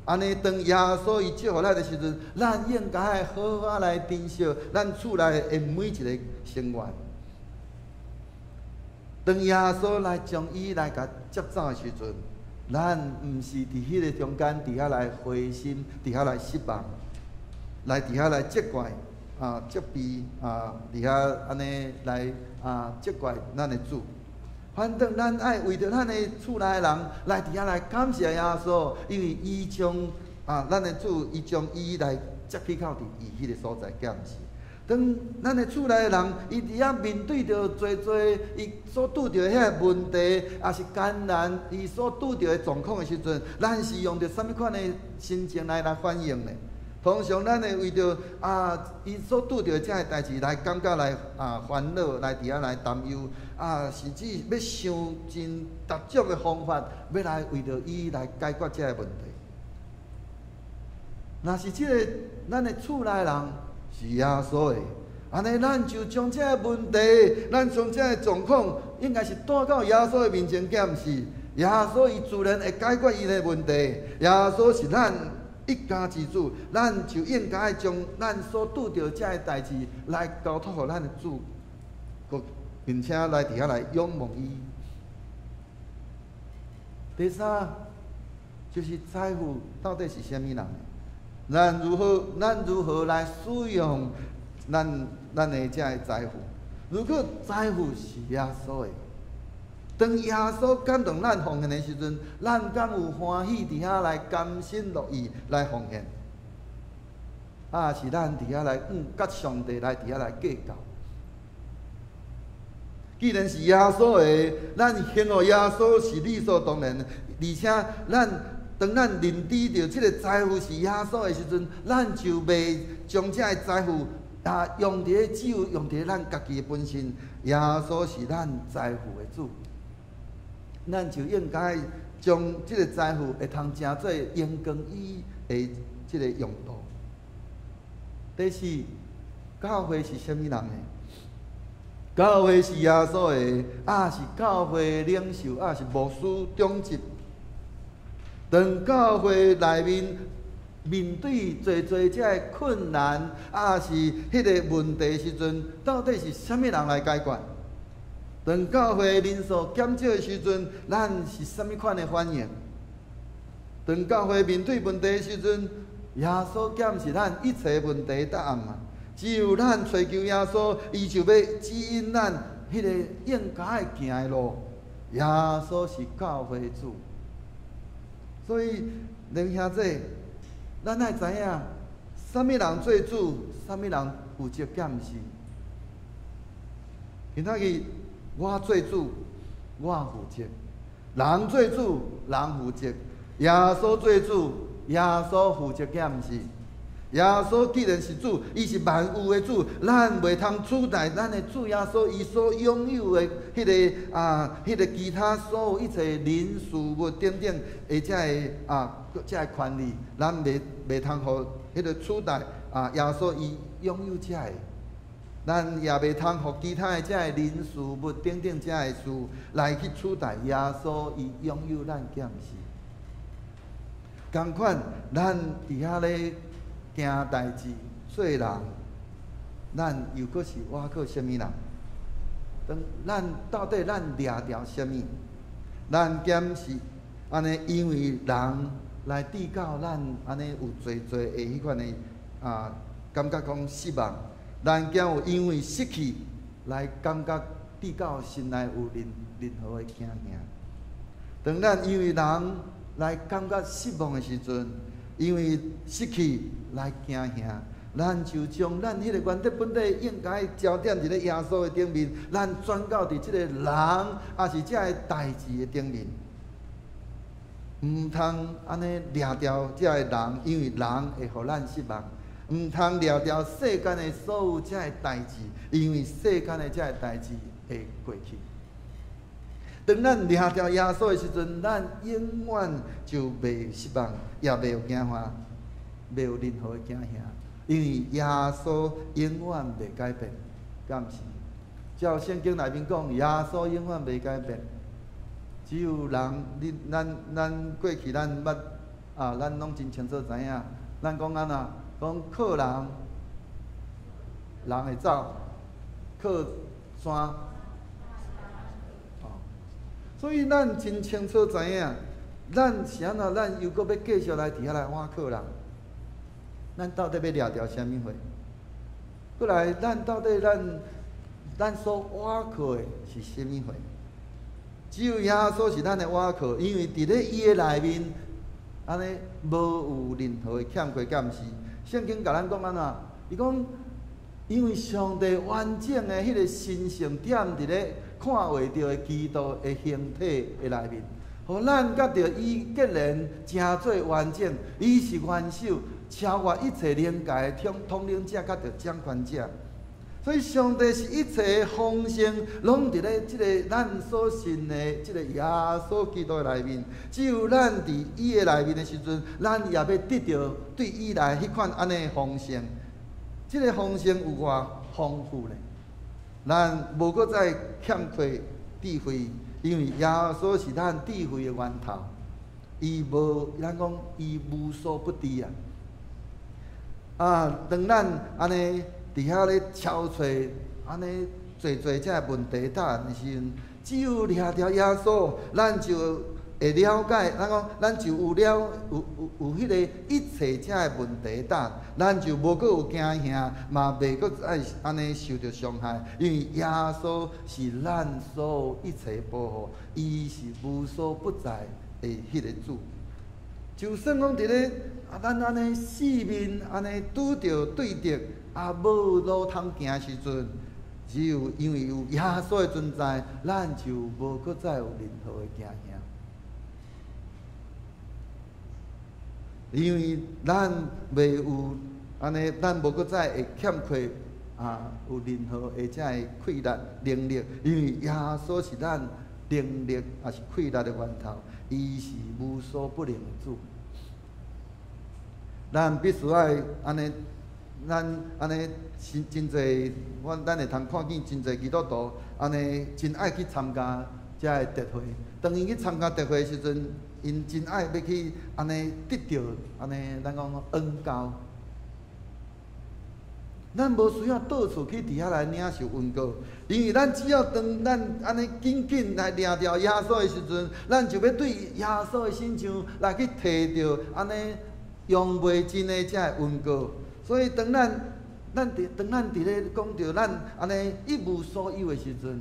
按呢當耶穌伊借予咱的時陣，咱應該好好來珍惜咱厝內的每一个成員。當耶穌來將伊來共接走的時陣，咱毋是佇彼个中間佇遐來灰心，佇遐來失望，來佇遐來責怪責備佇遐按呢來責怪咱的主。反轉咱愛為著咱的厝內的人來佇遐來感謝耶穌，因為伊將咱的主伊將伊來接去到佇伊彼个所在，敢毋是？當咱的厝內的人，伊佇遐面對著濟濟伊所拄著彼个問題，抑是艱難，伊所拄著的狀況的時陣，咱是用著啥物款的心情來反應呢？通常咱會為著伊所拄著這个代誌來感覺來煩惱，來佇遐來擔憂，甚至欲想盡逐種的方法，欲來為著伊來解決這个問題。若是這个咱的厝內人是耶穌的，按呢咱就將這个問題，咱將這个狀況，應該是帶到耶穌的面前，敢毋是？耶穌伊自然會解決伊的問題。耶穌是咱一家之主，咱就應該將咱所拄著這个代誌來交託予咱的主，並且來佇遐來仰望伊。第三，就是財富到底是啥物人？咱如何來使用咱的這个財富？如果財富是耶穌的，當耶穌感動咱奉獻的時陣，咱敢有歡喜佇遐來甘心樂意來奉獻？抑是咱佇遐來佮上帝來佇遐來計較？既然是耶穌的，咱還予耶穌是理所當然，而且咱當咱認知著這个財富是耶穌的時陣，咱就袂將這个財富用佇咧只有用佇咧咱家己的本身。耶穌是咱財富的主，咱就應該將這个財富會通成做榮光伊的這个用途。第四，教會是啥物人的？教會是耶穌的，抑是教會領袖，抑是牧師長執。當教會內面面對濟濟這个困難，抑是彼個問題時陣，到底是啥物人來解決？當教會人數減少的時陣，咱是啥物款的反應？當教會面對問題的時陣，耶穌敢是咱一切問題答案嘛？只有咱揣求耶穌，伊就欲指引咱彼个應該愛行的路。耶穌是教會主，所以林兄弟，咱愛知影，啥物人做主，啥物人負責監視。今仔日我做主，我負責；人做主，人負責；耶穌做主，耶穌負責監視。耶穌既然是主，伊是萬有的主，咱袂通取代咱的主耶穌，伊所擁有的彼個其他所有一切人事物等等的這个權利，咱袂通予彼個取代耶穌伊擁有這个。咱也袂通予其他的這个人事物等等這个事來去取代耶穌伊擁有咱敢毋是？仝款，咱佇遐咧行代誌、做人，咱又閣是倚靠啥物人？當咱到底咱掠著啥物？咱敢是按呢？因為人來致到咱按呢有濟濟的彼款的感覺講失望。咱敢有因為失去來感覺致到心內有任何的驚嚇？當咱因為人來感覺失望的時陣，因為失去來驚嚇，咱就將咱彼個原則本底應該焦點佇咧耶穌的頂面，咱轉到佇這个人，抑是這个代誌的頂面。毋通按呢掠著這个人，因為人會予咱失望。毋通掠著世間的所有這个代誌，因為世間的這个代誌會過去。當咱掠著耶穌的時陣，咱永遠就袂失望，也袂有驚嚇，袂有任何的驚嚇，因為耶穌永遠袂改變，敢毋是？照聖經內面講，耶穌永遠袂改變。只有人，你、咱、咱過去咱捌啊，咱攏真清楚知影。咱講按怎？講靠人，人會走；靠山。所以咱真清楚知影，咱是按怎？咱又閣欲繼續來佇遐來倚靠人？咱到底欲掠著啥物貨？閣來，咱到底咱所倚靠的是啥物貨？只有耶穌是咱的倚靠，因為佇咧伊的內面，按呢無有任何的欠缺，敢毋是？聖經共咱講按怎？伊講，因為上帝完整的彼个神性踮佇咧看袂著的基督的形體的內面，予咱佮著伊結連成做完整，伊是元首，超越一切靈界的統領者，佮著掌權者。所以上帝是一切豐盛，攏佇咧這个咱所信的這个耶穌基督的內面。只有咱佇伊的內面的時陣，咱也欲得著對伊來彼款按呢豐盛。這个豐盛有偌豐富咧？咱無閣再欠缺智慧，因為耶穌是咱智慧的源頭。伊無，咱講伊無所不知啊！當咱按呢佇遐咧敲揣，按呢濟濟這个問題答案的時陣，只有掠著耶穌，咱就會了解，咱講咱就有了有有有彼个一切這个問題答案，咱就無閣有驚嚇，嘛袂閣再按呢受著傷害，因為耶穌是咱所有一切保護，伊是無所不在的彼个主。就算講佇咧咱按呢四面按呢拄著對敵，無路通行時陣，只有因為有耶穌的存在，咱就無閣再有任何的驚嚇。因為咱袂有按呢，咱無閣再會欠缺有任何的這个氣力能力，因為耶穌是咱能力，也是氣力的源頭，伊是無所不能的主。咱必須愛按呢，咱按呢是真濟，我咱會通看見真濟基督徒按呢真愛去參加遮个特會。當𪜶去參加特會的時陣，𪜶真愛欲去按呢得著按呢，咱講恩膏。咱無需要到處去佇遐來領受恩膏，因為咱只要當咱按呢緊緊來掠著耶穌的時陣，咱就欲對耶穌的身上來去提著按呢用袂盡的遮个恩膏。所以當咱咱佇當咱佇咧講著咱按呢一無所有的時陣，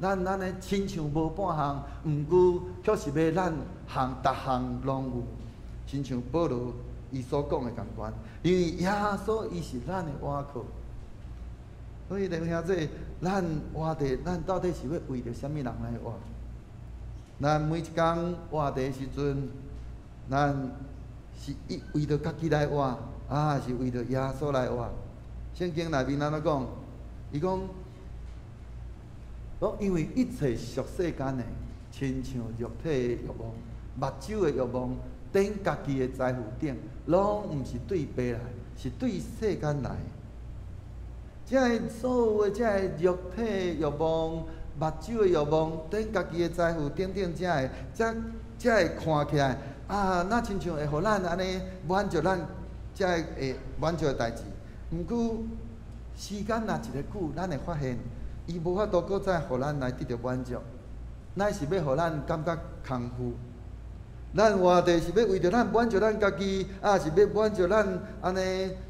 咱按呢親像無半項，毋過卻是欲咱項逐項攏有，親像保羅伊所講的仝款，因為耶穌伊是咱的倚靠。所以，弟兄姊，咱活著，咱到底是欲為著啥物人來活？咱每一工活著的時陣，咱是伊為著家己來活，啊，是為著耶穌來活？聖經內面按怎講？伊講，講因為一切屬世間的，親像肉體的欲望、目睭的欲望、等家己的財富等，攏毋是對父來，是對世間來。這个所有的這个肉體的欲望、目睭的欲望、等家己的財富等等，這个，才才會看起來啊，若親像會予咱按呢滿足咱這个會滿足的代誌。毋過時間若一个久，咱會發現，伊無法度閣再予咱來得著滿足，乃是欲予咱感覺空虛。咱活著是欲為著咱滿足咱家己，啊是欲滿足咱按呢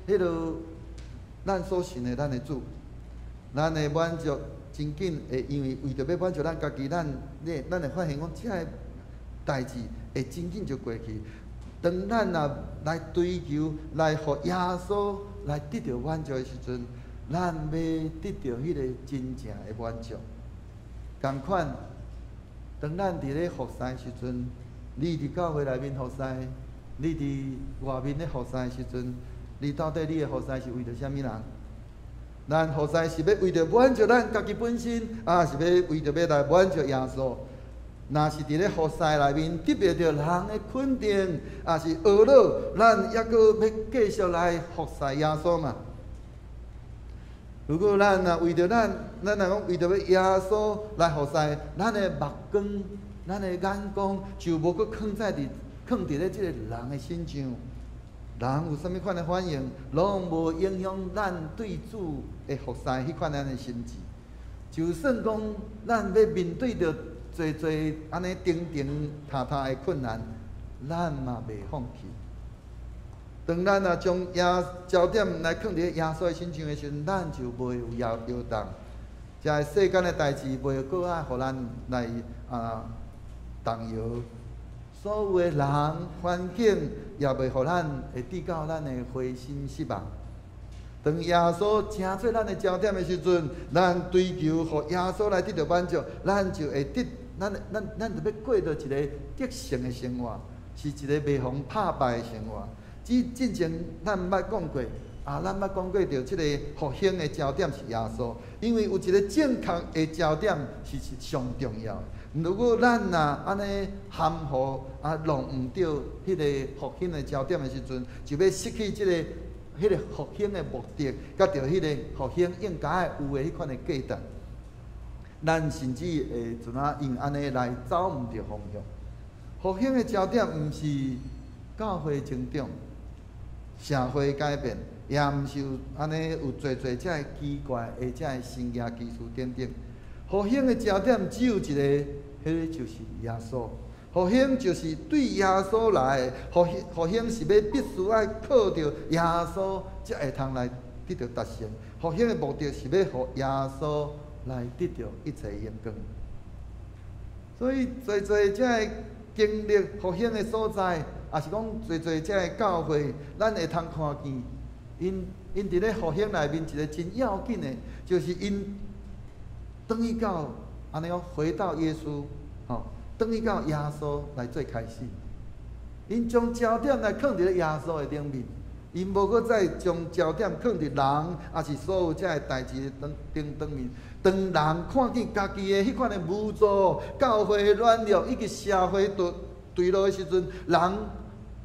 彼落咱所信的咱的主，咱的滿足真緊會因為為著欲滿足咱家己，咱咧咱會發現講這个代誌會真緊就過去。當咱若來追求來予耶穌來得著滿足的時陣，咱欲得著彼個真正的滿足。仝款，當咱佇咧服侍時陣，你佇教會內面服侍，你佇外面咧服侍時陣，你到底你的服侍是為著啥物人？咱服侍是欲為著滿足咱家己本身，啊是欲為著欲來滿足耶穌？若是佇咧服侍內面得袂著人的肯定，抑是呵咾，咱猶閣欲繼續來服侍耶穌嗎？如果咱若為著咱，咱若講為著欲耶穌來服侍，咱的目光、咱的眼光就無閣囥在佇囥佇咧這个人的身上。人有啥物款的反應，攏無影響咱對主的服侍彼款按呢心志。就算講咱欲面對著濟濟按呢重重塌塌的困難，咱嘛袂放棄。當咱若將耶焦點來囥佇咧耶穌的身上的時陣，咱就袂有搖搖動。這个世間的代誌袂閣愛予咱來啊動搖。所有的人、環境也袂予咱會致到咱的灰心失望。當耶穌成做咱的焦點的時陣，咱追求予耶穌來得著滿足，咱就會得，咱咱咱就欲過著一个得勝的生活，是一个袂予人拍敗的生活。只進前咱毋捌講過，啊，咱捌講過著這个復興的焦點是耶穌，因為有一个正確的焦點是上重要的。如果咱若按呢含糊啊弄毋著彼个復興的焦點的時陣，就欲失去這个彼个復興的目的，佮著彼個復興應該有的彼款的價值。咱甚至會陣仔因按呢來走毋著方向。復興的焦點毋是教會成長、社會改變，也毋是有按呢有濟濟這个奇怪的這个神蹟奇事等等。復興的焦點只有一個，彼个就是耶穌。復興就是對耶穌來的，復興復興是欲必須愛靠著耶穌，才會通來得著達成。復興的目的是欲予耶穌來得著一切榮光。所以，濟濟這个經歷復興的所在，抑是講濟濟這个教會，咱會通看見，𪜶𪜶佇咧復興內面一个真要緊的，就是𪜶轉去到按呢講回到耶穌，吼，轉去到耶穌來做開始。𪜶將焦點來囥佇咧耶穌的頂面， 𪜶無閣再將焦點囥佇人，抑是所有這个代誌的頂當面。當人看見家己的彼款的無助、教會軟弱以及社會墜落的時陣，人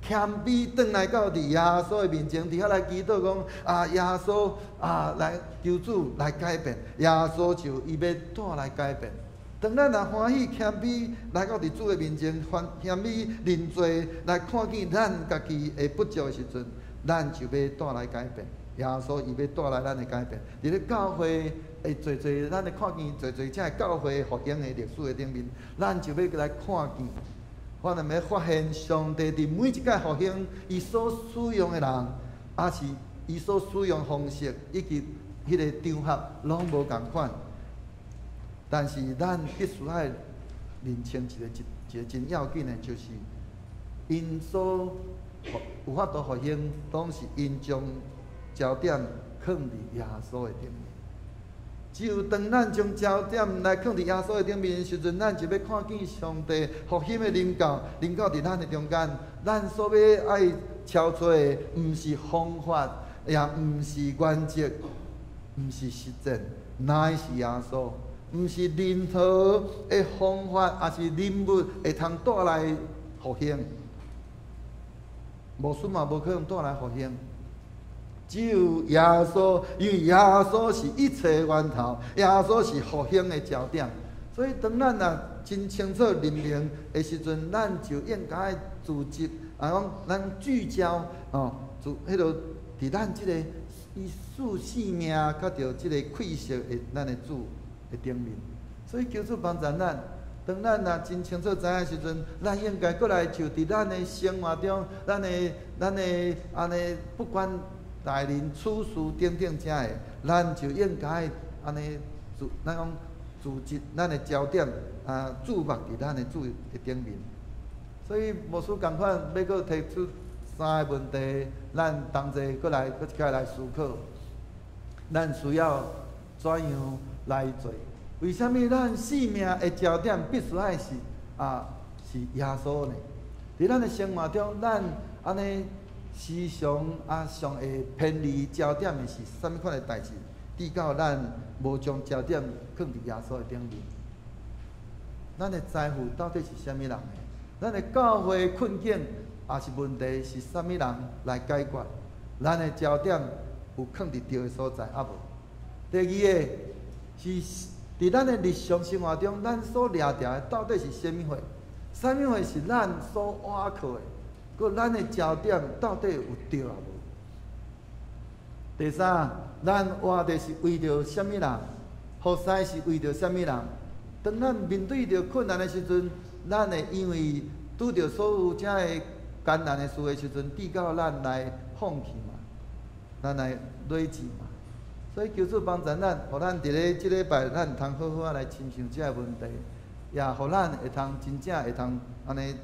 謙卑轉來到佇耶穌的面前，佇遐來祈禱講：啊，耶穌啊，來求主來改變。耶穌就伊欲帶來改變。當咱若歡喜謙卑來到佇主的面前，歡謙卑認罪來看見咱家己的不足的時陣，咱就欲帶來改變。耶穌伊欲帶來咱的改變。佇咧教會會濟濟，咱會看見濟濟這个教會復興的歷史的頂面，咱就欲來看見。我們欲發現上帝佇每一擺復興，伊所使用的人，抑是伊所使用方式，以及彼个場合，攏無仝款。但是咱必須愛認清一個一個真要緊的，就是𪜶所有法度復興，攏是𪜶將焦點囥佇耶穌的頂面。只有當咱將焦點來囥佇耶穌的頂面的時陣，咱就欲看見上帝復興的臨到，臨到佇咱的中間。咱所欲愛超出的，毋是方法，也毋是原則，毋是實踐，乃是耶穌。毋是任何的方法，抑是人物會通帶來復興。牧師嘛無可能帶來復興。只有耶穌，因為耶穌是一切源頭，耶穌是復興的焦點。所以當咱若真清楚認明的時陣，咱就應該聚集，啊，講咱聚焦哦，就彼落佇咱這個伊賜性命，佮著這個氣息的咱的主的頂面。所以求主幫助咱，當咱若真清楚知影時陣，咱應該閣來就佇咱的生活中，咱的按呢，不管待人處事等等遮个，咱就應該按呢，咱講聚集咱的焦點啊，注目佇咱的主的頂面。所以牧師仝款欲閣提出三个問題，咱同齊閣來閣一擺來思考。咱需要怎樣來做？為啥物咱生命的焦點必須愛是啊是耶穌呢？佇咱的生活中，咱按呢時常啊上會偏離焦點的是啥物款的代誌？直到咱無將焦點囥佇耶穌的頂面。咱的財富到底是啥物人的？咱的教會困境抑是問題是啥物人來解決？咱的焦點有囥佇對的所在抑無？第二个是佇咱的日常生活中，咱所掠著的到底是啥物貨？啥物貨是咱所倚靠的？閣咱的焦點到底有對抑無？第三，咱活著是為著啥物人？服侍是為著啥物人？當咱面對著困難的時陣，咱會因為拄著所有這个艱難的事的時陣，直到咱來放棄嘛，咱來累積嘛。所以求主幫助咱，予咱佇咧這禮拜，咱通好好仔來深想這个問題，也予咱會通真正會通按呢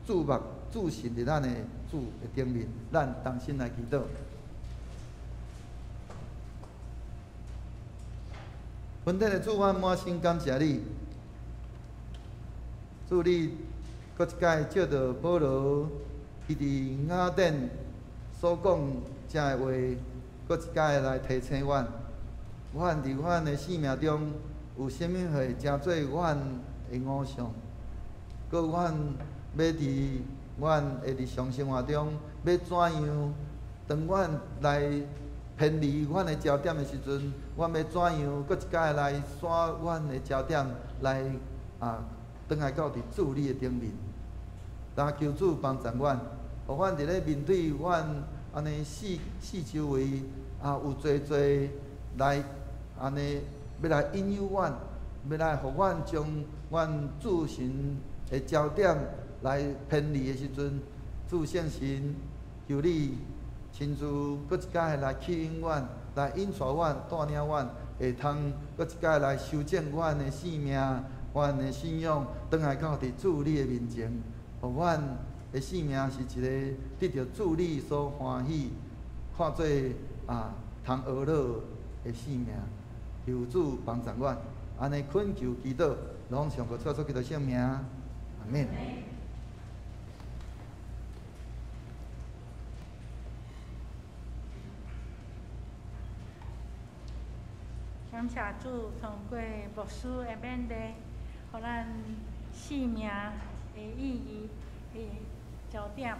注目注視佇咱的主的頂面，咱同心來祈禱。恩典的主，我滿心感謝你，主你閣一擺借著保羅，伊佇雅典所講這个話，閣一擺來提醒阮，阮佇阮的生命中有啥物貨成做阮的偶像，閣阮欲佇阮的日常生活中欲怎樣？當阮來偏離阮的焦點的時陣，阮欲怎樣？閣一擺來徙阮的焦點來啊，轉來到佇主你的頂面。但求主幫助阮，予阮佇咧面對阮按呢四四周圍啊，有濟濟來按呢欲來引誘阮，欲來予阮將阮注神的焦點來偏離的時陣，主聖神求你親自閣一擺來吸引阮，來引帶阮、帶領阮，會通閣一擺來修正阮的生命、阮的信仰，轉來到佇主你的面前，予阮的生命是一个得著主你所歡喜、看做啊通學樂的生命。求主幫助阮，按呢懇求祈禱，攏奉主耶穌基督聖名，阿們。感謝主通過牧師的勉勵，予咱生命的意義的焦點，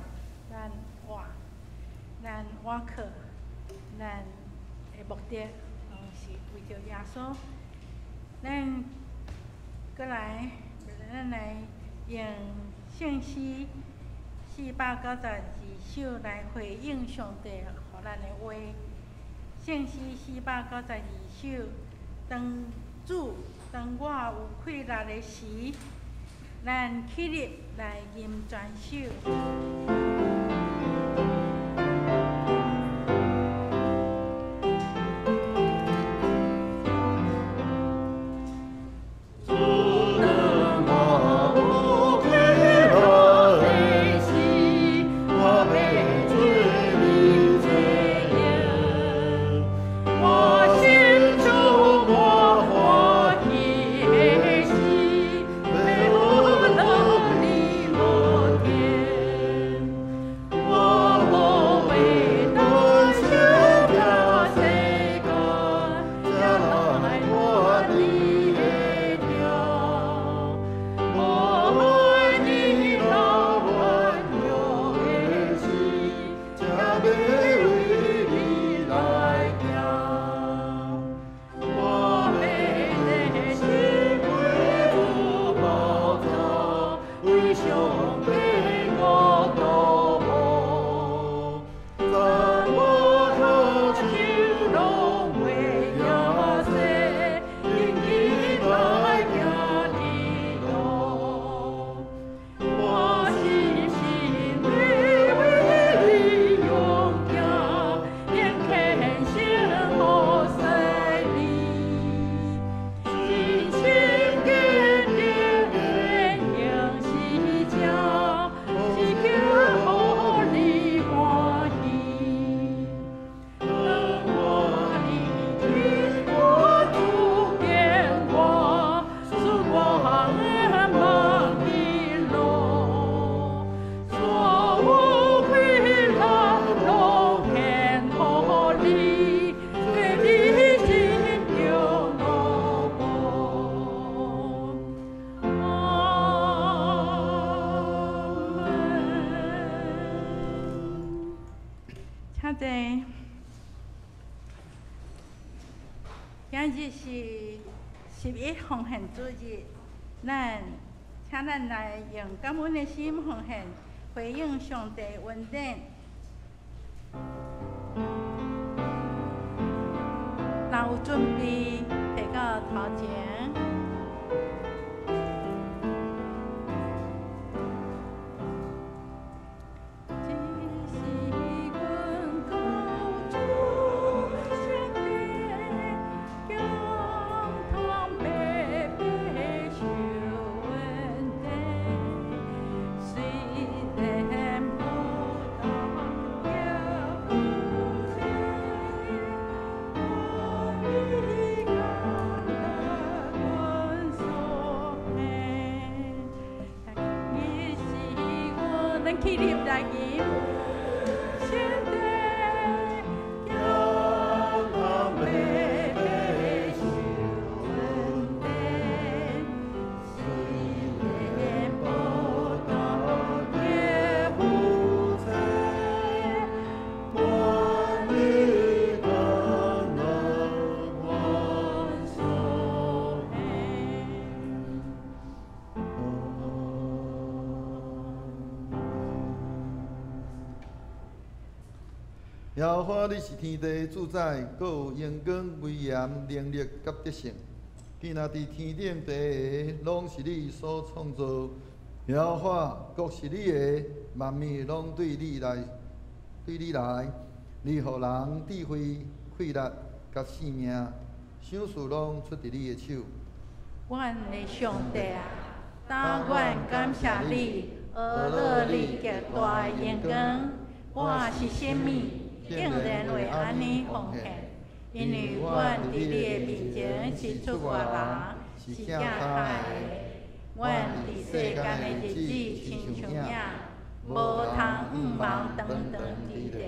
咱活，咱倚靠，咱的目的，攏是為著耶穌。咱閣來，咱來用聖詩492首來回應上帝予咱的話。聖詩492首，當主當我有氣力的時，咱起立來吟全首。今日是11奉獻主日，咱請咱來用感恩的心奉獻，回應上帝恩典。若有準備，提到頭前。耶和華，你是天地的主宰，閣有榮光、威嚴、能力佮得勝。既若佇天頂地下，攏是你所創造。耶和華，國是你的，萬物攏對你來，對你來。你予人智慧、氣力佮性命，賞賜攏出佇你的手。阮的上帝啊，當阮感謝你，阿樂你極大的榮光。我是啥物？竟然會按呢奉獻，因為阮佇你的面前是出外人，是寄跤的。阮佇世間的日子親像影，無通向望長長之地。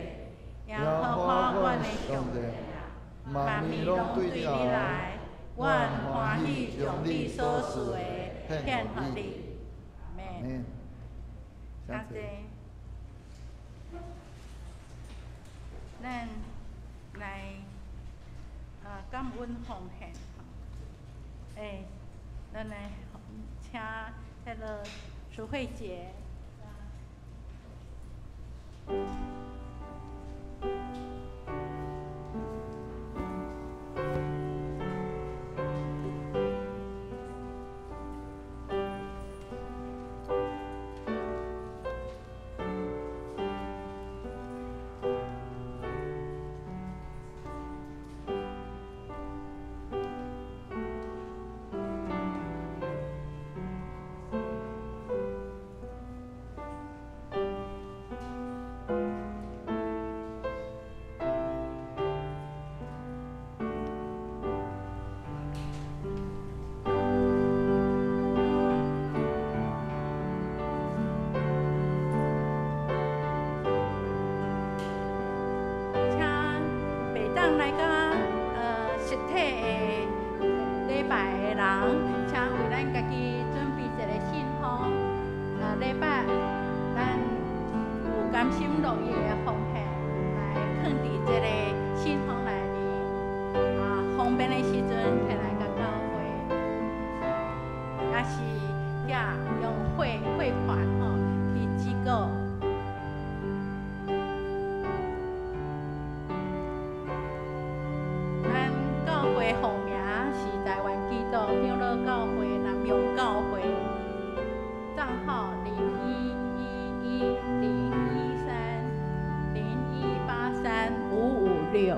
耶和華阮的上帝啊，萬物攏對你來，阮歡喜將你所賜的獻予你。阿們。感謝。咱來感恩奉獻，咱來請彼个淑慧姐。01110130183,556。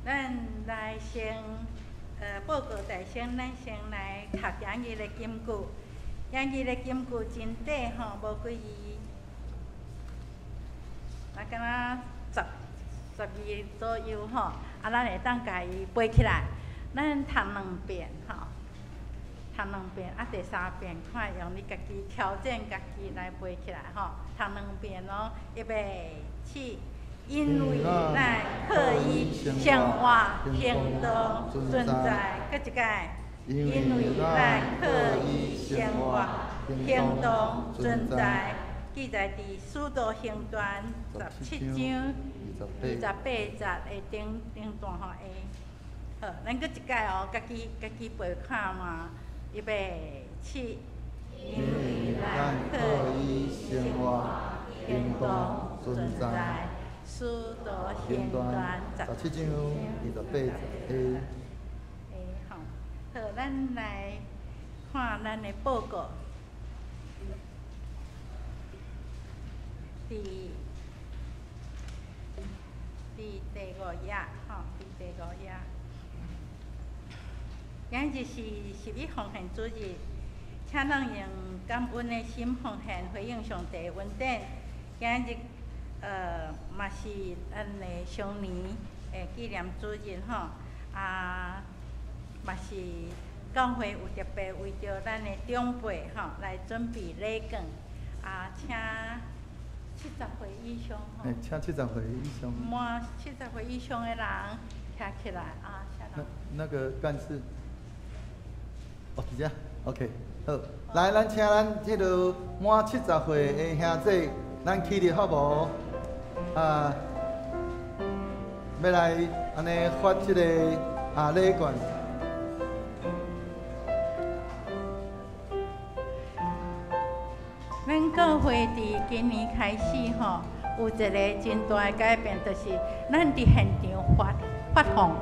咱來先，報告大先，咱先來讀今日的金句。今日的金句真短吼，無幾字，啊，敢若十字左右吼。啊，咱會當共伊背起來。咱讀兩遍吼，讀兩遍，啊，第三遍看用你家己挑戰家己來背起來吼。讀兩遍哦，預備起。因為咱靠伊生活、行動、存在，閣一擺。因為咱靠伊生活、行動、存在，記載佇使徒行傳17章28節的頂頂段吼。好，咱閣一擺哦，家己背看嘛，預備起。因為咱靠伊生活、行動、存在。使徒行传 17章28节。欸吼，好，咱來看咱的報告。佇第五頁，吼，佇第五頁。今日是十一奉獻主日，請咱用感恩的心奉獻，回應上帝恩典。今日，嘛是咱的雙年的紀念主日，吼，啊，嘛是教會有特別為著咱的長輩，吼，來準備禮券，啊，請70歲以上，吼。欸，請70歲以上。滿70歲以上的人徛起來，啊，請那那個幹事，哦，佇遮，OK，好，來，咱請咱這个滿70歲的兄弟，咱起立好無？啊，欲來按呢發這个啊禮券。咱教會佇今年開始吼，有一个真大的改變，就是咱佇現場發發放，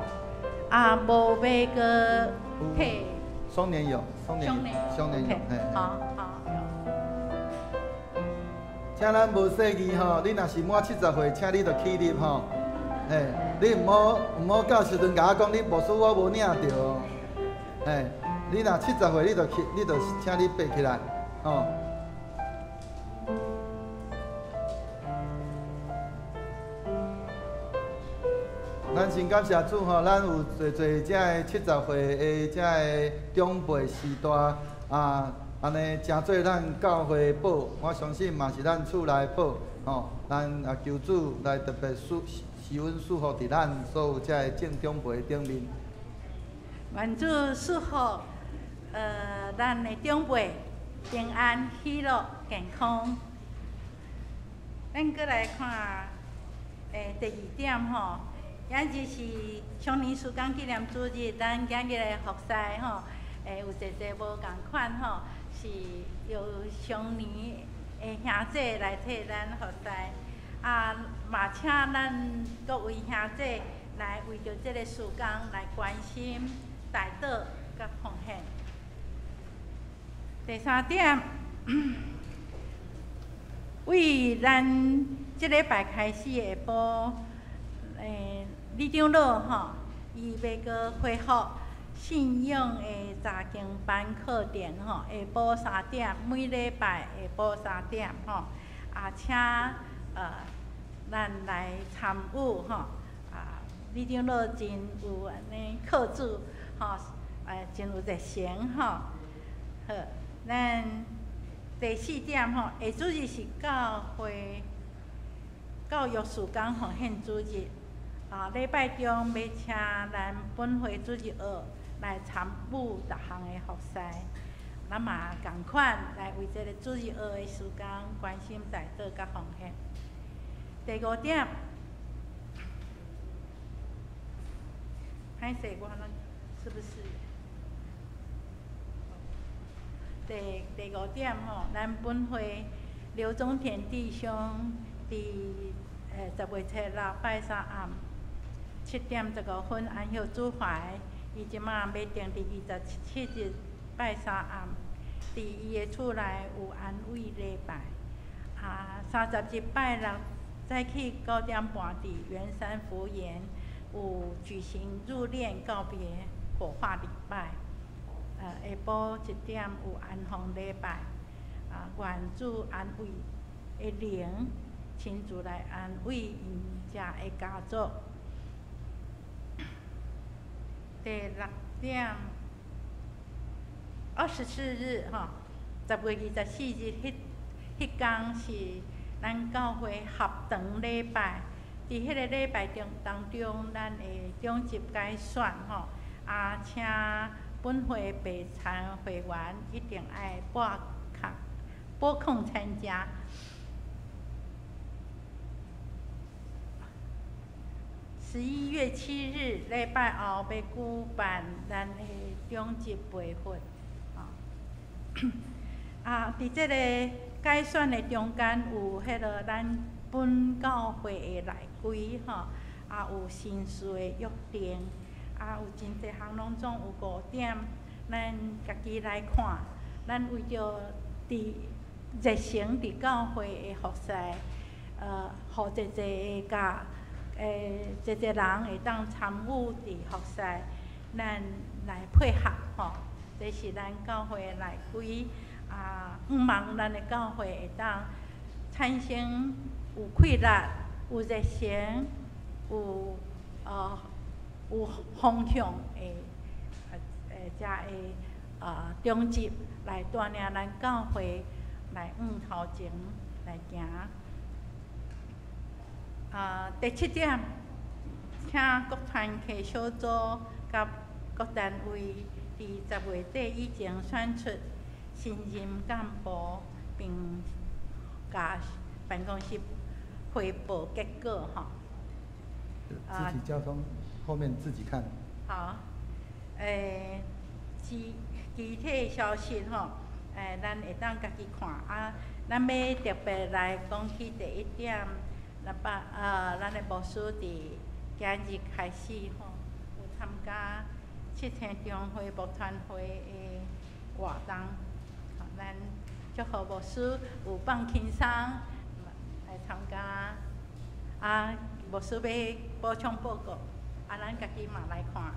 啊，無欲閣提。雙年有，雙年有，雙年有，嘿。好，好。請咱無細膩吼，你若是滿70歲，請你就起立吼。嘿，你毋好到時陣共我講，你牧師我無領著。嘿，你若70歲，你就起，你就請你爬起來，吼。咱真感謝主吼，咱有濟濟遮个70歲的遮个長輩時代啊，按呢誠做咱教會寶，我相信嘛是咱厝內寶吼。咱啊求主來特別賜賜恩賜福佇咱所有遮个正長輩頂面。願主賜福，咱的長輩平安、喜樂、健康。咱閣來看，第二點吼。今日是雙年事工紀念主日，咱今日的服侍吼，有濟濟無仝款吼，是由雙年的兄姐來替咱服侍，啊，嘛請咱各位兄姐來為著這个事工來關心、代禱佮奉獻。第三點，為咱這禮拜開始下晡，李長老吼，伊欲閣恢復信仰的查經班課程吼，下晡3點，每禮拜下晡3點吼，啊，請咱來參與吼，啊，李長老真有按呢靠主吼，真有熱誠吼。好，咱第四點吼，下主日是教會教育事工奉獻主日。啊，禮拜中欲請咱本會主日學來參與逐項的服侍，咱嘛仝款來為這个主日學的事工關心代禱佮奉獻。第五點，歹勢我咱是不是？第五點吼，咱本會劉宗田弟兄佇10月7日拜三暗7點15分安息主懷，伊這馬欲定佇27日拜三暗，佇伊的厝內有安慰禮拜。啊，30日拜六早起9點半佇圓山福園有舉行入殮告別火化禮拜。下晡1點有安放禮拜。啊，願主安慰的靈，親自來安慰𪜶遮的家族。第六點，24日吼，10月24日，彼彼工是咱教會合堂禮拜。佇彼个禮拜中當中，咱會長執改選吼，啊，請本會備參會員一定愛撥空撥空參加。11月7日禮拜後欲舉辦咱的長執培訓，啊，佇這个改選的中間有彼个咱本教會的內規吼，啊有新事的約定，啊有真濟項攏總有五點，咱家己來看。咱為著佇熱誠佇教會的服侍，予濟濟个教，濟濟人會當參與佇服侍，咱來配合吼。這是咱教會的內規，啊，向望咱的教會會當產生有氣力、有熱誠、有方向的，遮个長執來帶領咱教會來向頭前來行。啊，第七點，請各團契小組佮各單位佇10月底以前選出新任幹部，並共辦公室匯報結果吼。肢體交通後面自己看。好，具體消息吼，咱會當家己看啊。咱欲特別來講起第一點，咱的牧師佇今日開始吼，有參加七星中會牧團會的活動。咱祝福牧師有放輕鬆來參加。啊，牧師欲補充報告，啊，咱家己嘛來看。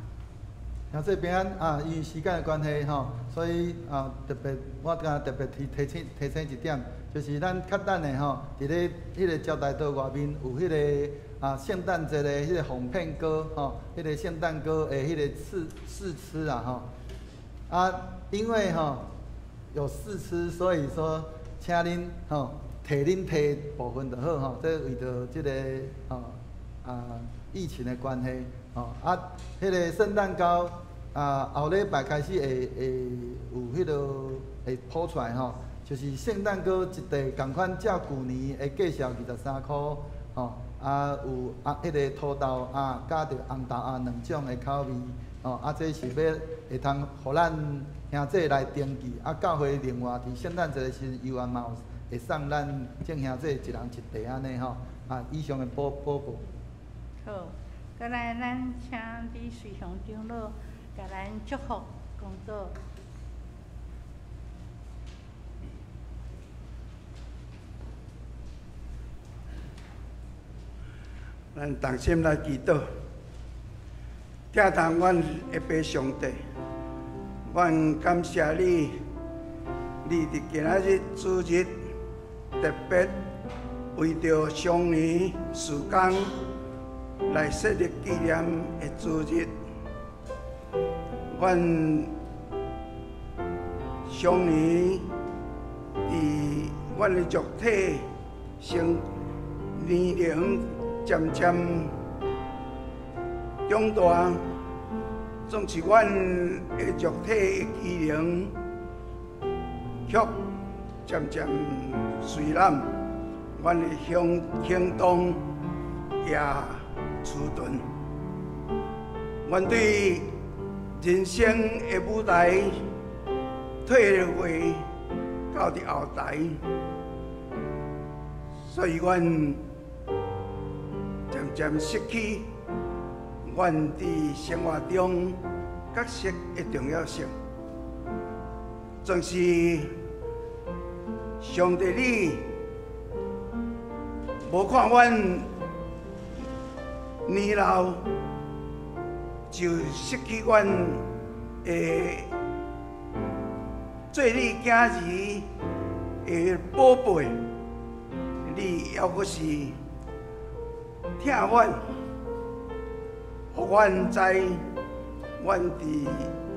兄弟平安啊！因為時間的關係吼，所以啊特別我敢特別提醒一點，就是咱較等的吼，佇咧彼個招待桌外面有彼個啊聖誕節的彼個奉片糕吼，彼個聖誕糕的彼個試吃啦吼。啊，因為吼有試吃，所以說請恁吼提恁提部分就好吼，這為著這個吼啊疫情的關係吼啊，彼個聖誕糕。啊，後禮拜開始會有彼個會鋪出來吼，就是聖誕糕一袋仝款，照舊年的價數23箍吼，啊有啊彼個土豆啊，佮著紅豆仔兩種的口味吼，啊這是欲會通予咱兄弟來登記，啊教會另外佇聖誕節的時陣，猶原嘛有會送咱眾兄弟一人一袋按呢吼，啊以上的報告。好，閣來咱請李瑞雄長老。共咱祝福工作。咱同心來祈禱，疼痛阮的父上帝，阮感謝你，你佇今仔日主日特別為著常年事工來設立紀念的主日。阮常年佇阮的肉體成年齡漸漸長大，總是阮的肉體的機能卻漸漸衰老，阮的行動也遲鈍。阮對人生的舞台退化到佇後台，所以阮漸漸失去阮佇生活中角色的重要性。總是上帝你無看阮年老，就失去阮的做你囝兒的寶貝，你猶閣是疼阮，予阮知阮佇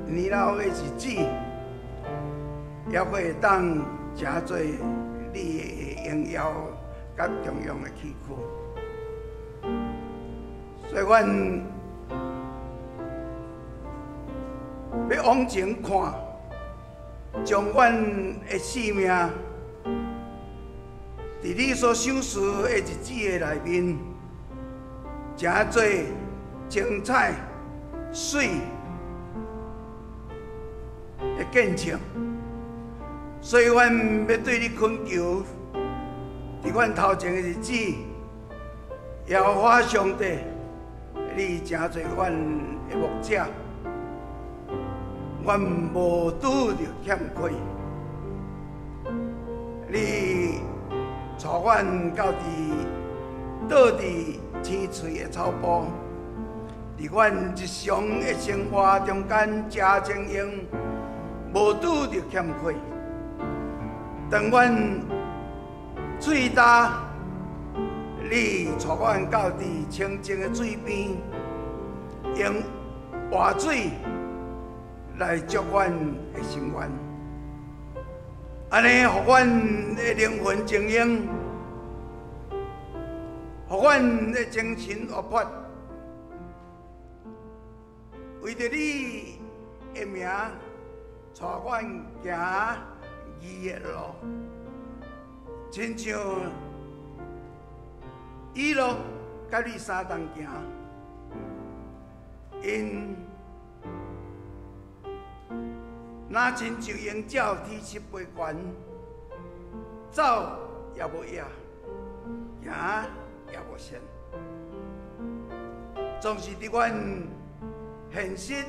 年老的日子，猶閣會當成做你的榮耀佮重要的器具。所以，阮欲往前看，將阮的性命，佇你所賞賜的日子的內面，成做精彩、媠的見證。所以，阮欲對你懇求，佇佇阮頭前的日子，耶和華上帝，你成做阮的牧者，阮無拄著欠缺。你帶阮到佇倒佇青翠的草埔，佇阮日常的生活中間食穿用，無拄著欠缺。當阮喙焦，你帶阮到佇清靜的水邊，用活水來足阮的心願，按呢，予阮的靈魂晶瑩，予阮的精神活潑，為著你的名，帶阮行義的路，親像以諾佮你相同行，𪜶若親像鷹鳥體翅飛懸，走也無影，行也無神，總是佇阮現實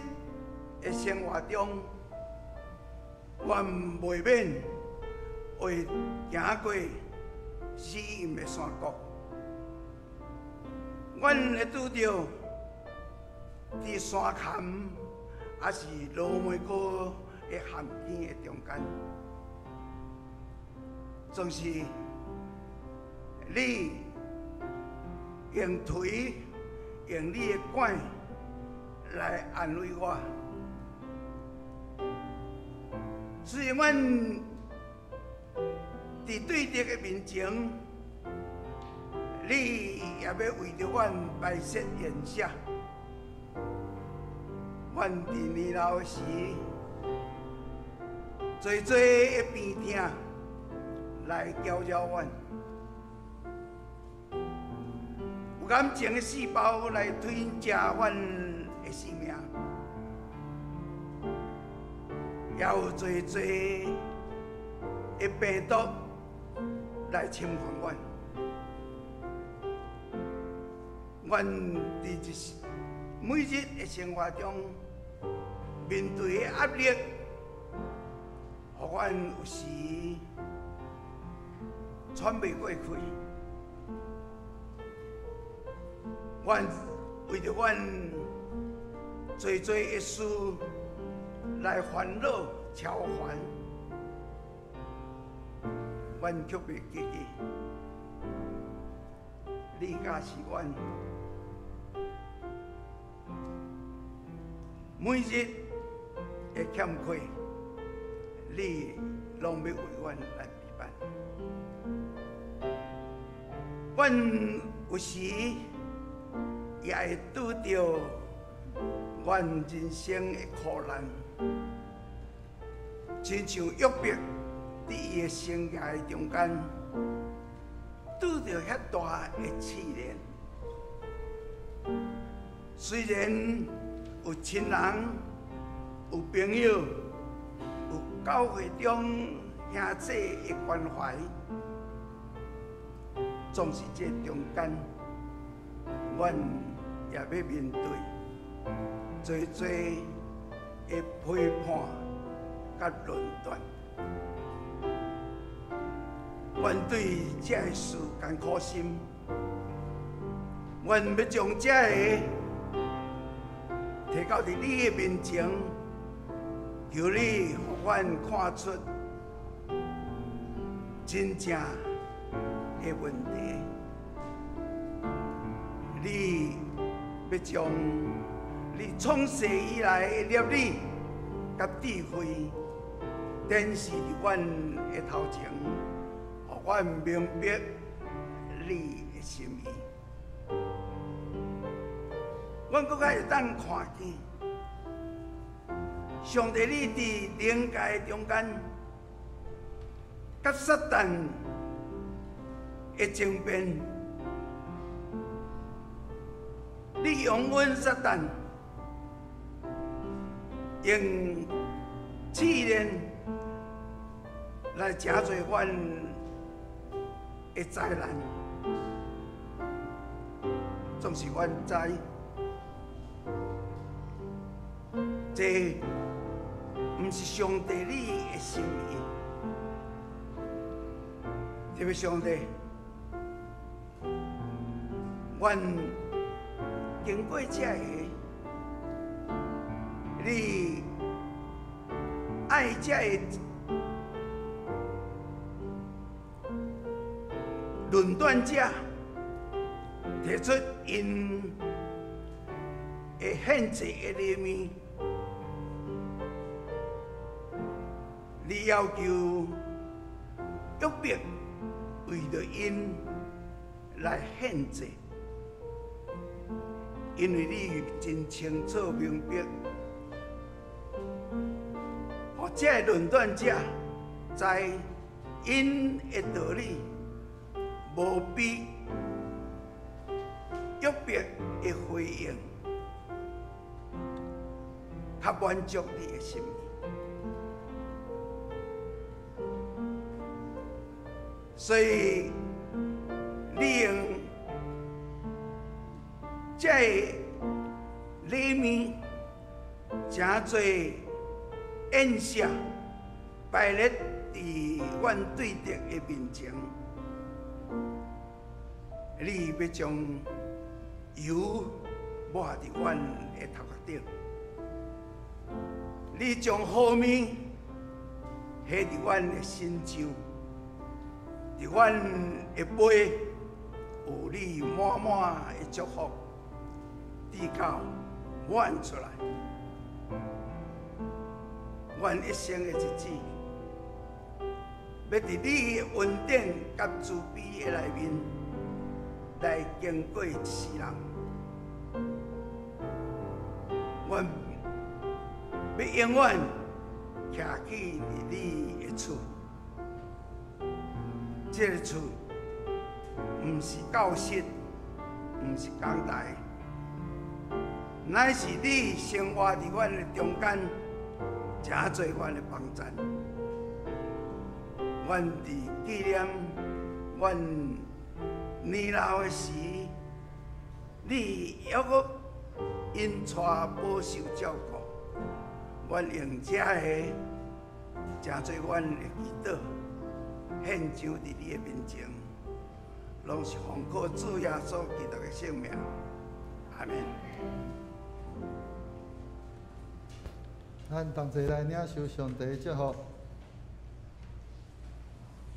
的生活中，阮袂免會行過死蔭的山谷，阮會拄著佇山坎，抑是羅梅哥的陷阱的中間，總是你用槌，用你的拐來安慰我。雖然阮佇對敵的面前，你也欲為著阮擺設筵席。阮佇年老時，濟濟的病痛來攪擾阮，有感情的細胞來吞食阮的性命，也有濟濟的病毒來侵犯阮。阮佇日每日的生活中，面對的壓力，予阮有時喘袂過氣。阮為著阮濟濟的事來煩惱、操煩，阮卻袂記得你教示阮每日的欠缺，你攏欲為阮來備辦。阮有時也會拄著阮人生的苦難，親像約伯佇伊的生涯的中間，拄著遐大的試煉。雖然有親人、有朋友、有教會中兄弟的關懷，總是這中間，阮也欲面對濟濟的批判佮論斷。阮對這个事艱苦心，阮欲將這个提到佇你的面前，求你予阮看出真正的問題。你欲將你創世以來的律例佮智慧展示佇阮的頭前，予阮明白你的心意。阮閣較會當看見，上帝你佇靈界中間，佮撒旦的爭辯，你容忍撒旦用試煉來成做阮的灾难，总是阮知，这毋是上帝你的心意。特别上帝，阮经过这个，你爱这个论断者提出𪜶的献祭的礼物，你要求约伯为著𪜶来献祭，因为你真清楚明白，予这个论断者知𪜶的道理无比约伯的回应较满足你的心意。所以你用这个礼物成做宴席，摆列伫阮对敌的面前，你欲将油抹伫阮的头壳顶，你将好物下伫阮的身上，伫阮的杯有你满满的祝福，直到满出来。阮一生的日子，欲伫你的恩典佮慈悲的内面来经过一世人。阮欲永远徛起伫你的厝，这个厝毋是教室，毋是讲台，乃是你生活伫阮的中间，成做阮的帮赞。阮伫纪念阮年老的时，你犹阁𪜶带保守照顾，阮用这个成做阮的祈祷，献上伫你的面前，拢是奉靠主耶稣基督的圣名，阿们。咱同齐来领受上帝的祝福。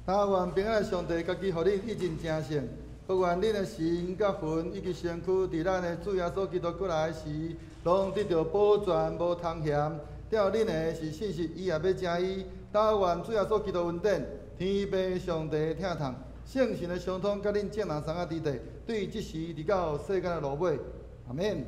但愿平安的上帝家己予恁一尽成圣，阁愿恁的神佮魂以及身躯，伫咱的主耶稣基督阁来时，拢得著保全，无通嫌。照恁的是信实，伊也欲成伊。但愿主耶稣基督恩典、天父上帝疼痛、圣神的相通，佮恁众人三个伫地，对这时直到世间的落尾。阿们。